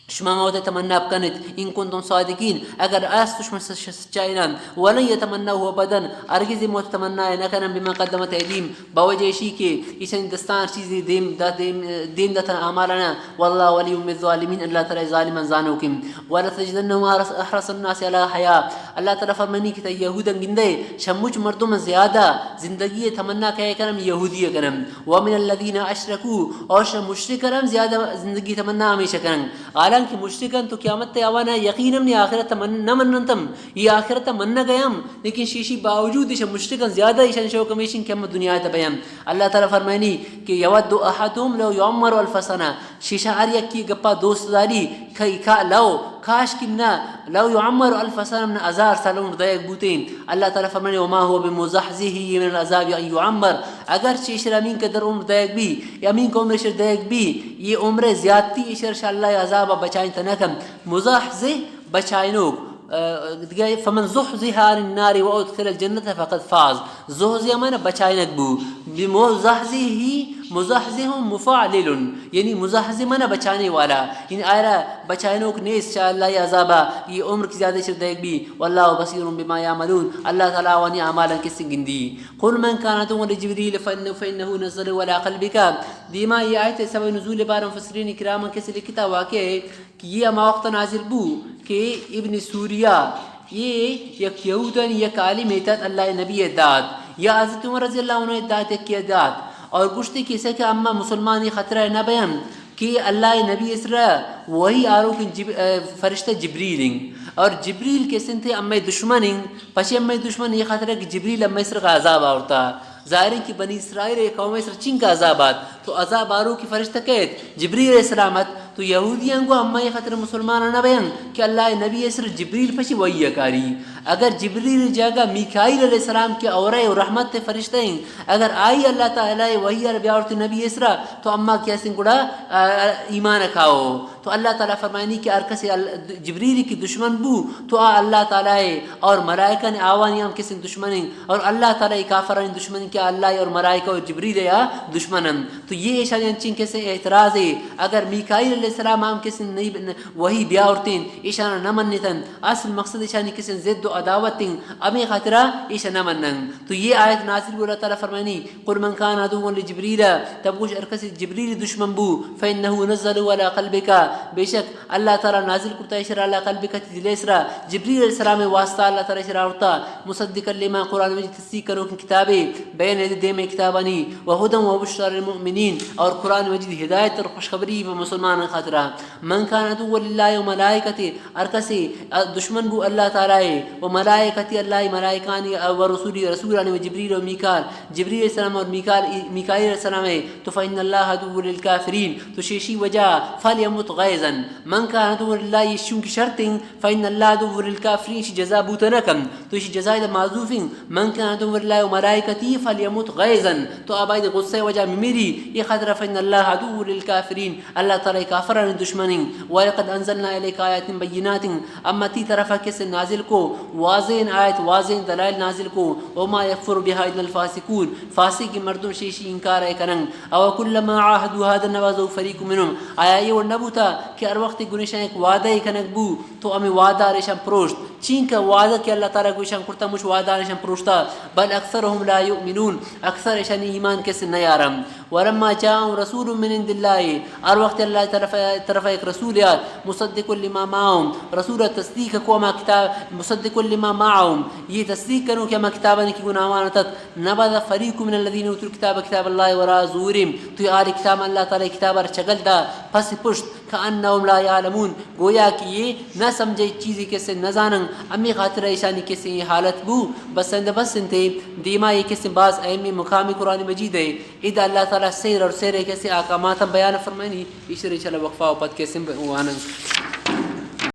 شما موت تمنا بکنت، ان کنتم صادقین، اگر است شما س-، س-، سچائینان، ولن یتمنوه ابدا، ہرگز موت تمنا نہ کنن، بما قدمت ایدیہم، باوجہ اشی کہ ایشانی دستان چیزی دیم دا، دیم، دیم داتن اعمالنا، واللہ ولیم بالظالمین، اللہ تعالی ظالمان زانوکیں۔ ولتجدنهم احرص، احرص الناس علی حیاة، اللہ تعالی فرمانی کہ تا یہودن گندے، شموچ مردم زیادہ زندگی تمنا کئے کنم، یہودی کنم۔ ومن الذین اشرکوا، اور شہ مشرکن ہم زیادہ زندگی تمنا ہمیشہ کنن۔ حالانکہ مشرکن تو قیامت تے آوانا یقینم نی آخرت من نہ مننتم، یہ آخرت من نہ گیم، لیکن شیشی باوجود شہ مشرکن زیادہ ایشان شوق ہمیشن کہ ہم دنیا تے بیم۔ اللہ تعالی فرمائنی کہ یود احدهم لو یعمر الف سنہ، شیشہ ہر یکی گپا دوست داری کہ کا-، لو، کاش کہ منا، لو یعمر الف سنہ، منا ہزار سال عمر دئیگ بوتیں۔ اللہ تعالی فرمانی، وما هو بمزحزحه من العذاب ان یعمر، اگر چہ ایشر امین قدر عمر دئیگ بی، یا امین کہ عمر ایشر دئیگ بی، یہ عمر زیادتی ایشر شہ اللہ عذاب بچائینتا نہ کن۔ مزحزح بچائینوک، اه، دگہ فمن زحزح عن النار وادخل الجنة فقد فاز۔ زحزح من بچائینگ بو۔ بمزحزحه، مزحزح مفعلل، یعنی مزحزح من بچانے والا، یعنی آئرا بچائینوک نیست شہ اللہ عذابا، یہ عمر کی زیادہ شر دئیگ بی۔ واللہ بصیر بما یعملون، اللہ تعالی آوانی اعمالا کسن گندی۔ قل من کان عدوا لجبریل فإن-، فإنه نزله على قلبك۔ دیما یہ آیت سبب نزول بارہ مفسرین کرام کسے لکھتا واقعہ ہے کہ یہ ہما وقت نازل بو کہ ابن سوریہ، یہ یک یہودانی یک عالم اتات اللہ نبی دات، یا حضرت عمر رضی اللہ عنہ دات، یکی دات، اور گوشتے کہ اسے کہ اما مسلمانی خطرہ نہ بیم کہ اللہ نبی اسرا وہی آروک جب-، اے، فرشتہ جبریل ہیں، اور جبریل کسن تے اما دشمن ہیں، پچے اما دشمن یہ خاطر ہے کہ جبریل اما اسرا عذاب آورتا۔ ظاہر ہے کہ بنی اسرائیل ایک قوم اسرا چنکا عذاب آت، تو عذاب آروکی فرشتہ کئیت، جبریل علیہ السلام ات، تو یہودیان گو اما یہ خاطر مسلمان نہ بین کہ اللہ نبی اسرا جبریل پچے وحی کاری۔ اگر جبریل جاگہ میکائیل علیہ السلام کہ اورے و رحمت فرشتہ ہیں، اگر آئی اللہ تعالی وحی بیاورت نبی اسرا، تو اما کیسن گڑا، آ، ایمان کھاؤ۔ تو اللہ تعالی فرمائنی کہ ہر کسے ال-، جبریل کی دشمن بو، تو آ اللہ تعالی اور ملائکہ نے آوانی ہم کسن دشمن ہیں، اور اللہ تعالی کافرانی دشمن ہیں۔ اللہ اور ملائکہ اور جبریل یا دشمن انت۔ تو یہ ایشانی انچیں کسے اعتراض ہے۔ اگر میکائیل علیہ السلام ہم کسے نہیں وہی بیاورتیں، ایشانا نہ منتن۔ اصل مقصد ایشانی کسے ضد و عداوت ہیں، ہمیں خاطرہ ایشا نہ منن۔ تو یہ آیت نازل بو، اللہ تعالیٰ فرمانی، قل من کان عدوا لجبریل، تب گوش ہر کسی جبریل دشمن بو، فإنه نزله على قلبك، بے شک اللہ تعالیٰ نازل کرتا ایشرا علی قلبک، تئی دل سرا، جبریل علیہ السلام واسطہ اللہ تعالیٰ ایشرا آورتا، مصدقا لما، قرآن مجید تصدیق کنوکیں کتابے، بین یدی، دیمے کتابانی، و هدی و بشری للمؤمنین، اور قرآن مجید ہدایت اور خوشخبری بہ مسلمان خاطرا۔ من کان عدوا للہ و ملائکتہ، ہر کسی دشمن بو اللہ تعالیٰ و ملائکتہ، اللہ ملائکانی و رسولی، رسولانی و جبریل و میکال، جبریل علیہ السلام اور میکال، میکائیل علیہ السلام ہے، تو فإن اللہ عدو للکافرین، تو شیشی وجہ فلیمت غیظا، من کان عدوا للہ، یہ شون کی شرط ہیں، فإن اللہ عدو للکافرین، شی جزا بوت نہ کن، تو شی جزا دا معذوف ہیں، من کان عدوا للہ و ملائکتی فلیمت غیظا، تو آبائی غصہ وجہ ممیری، یہ خاطر فإن اللہ عدو للکافرین، اللہ تعالیٰ کافران دشمن ہیں، ولقد انزلنا الیک آیات بینات، اما تی طرف کس نازل کو، واضح آیت، واضح دلائل نازل کو، وما یکفر بها الا الفاسقون، فاسق مردم شیشی انکار ء کنن۔ او کلما عاهدوا عهدا نبذه فریق منهم، آیا یہ وڑ نہ بوتا کہ ہر وقت گنشان ایک وعدہ ء کنگ بو تو ہمیں وعدہ ریشان پروشت؟ چینکہ وعدہ کہ اللہ تعالیٰ گوشان کرتا مش وعدہ ریشان پروشتا، بل اکثرهم لا یؤمنون، اکثر ایشانی ایمان کس نیارم۔ ولما جاءهم رسول من عند الله، ہر وقت اللہ طرف، طرف ایک رسول یات، مصدق لما معهم، رسول تصدیق کو ہما کتاب، مصدق لما معهم، یہ تصدیق کنو کہ ہما کتابانی کی گناہوان تت، نبذ فریق من الذین اوتوا الکتاب کتاب الله وراء ظهورهم، تو یہ آل کتاب اللہ تعالیٰ کتاب ار چگل دا پس پشت، کأنهم لا یعلمون، گویا کہ یہ نہ سمجھے چیزی کسے نہ زانن، امی خاطر ایشانی کسے یہ حالت بو، بس اند بس انتے، دیما یہ کسے باز اہمی مقامی قرآن مجید ہے، ادا اللہ تعالیٰ سیر اور سیر کسے احکامات بیان فرمانی، ایشر انشاءاللہ وقفہ و پد کسے وانن۔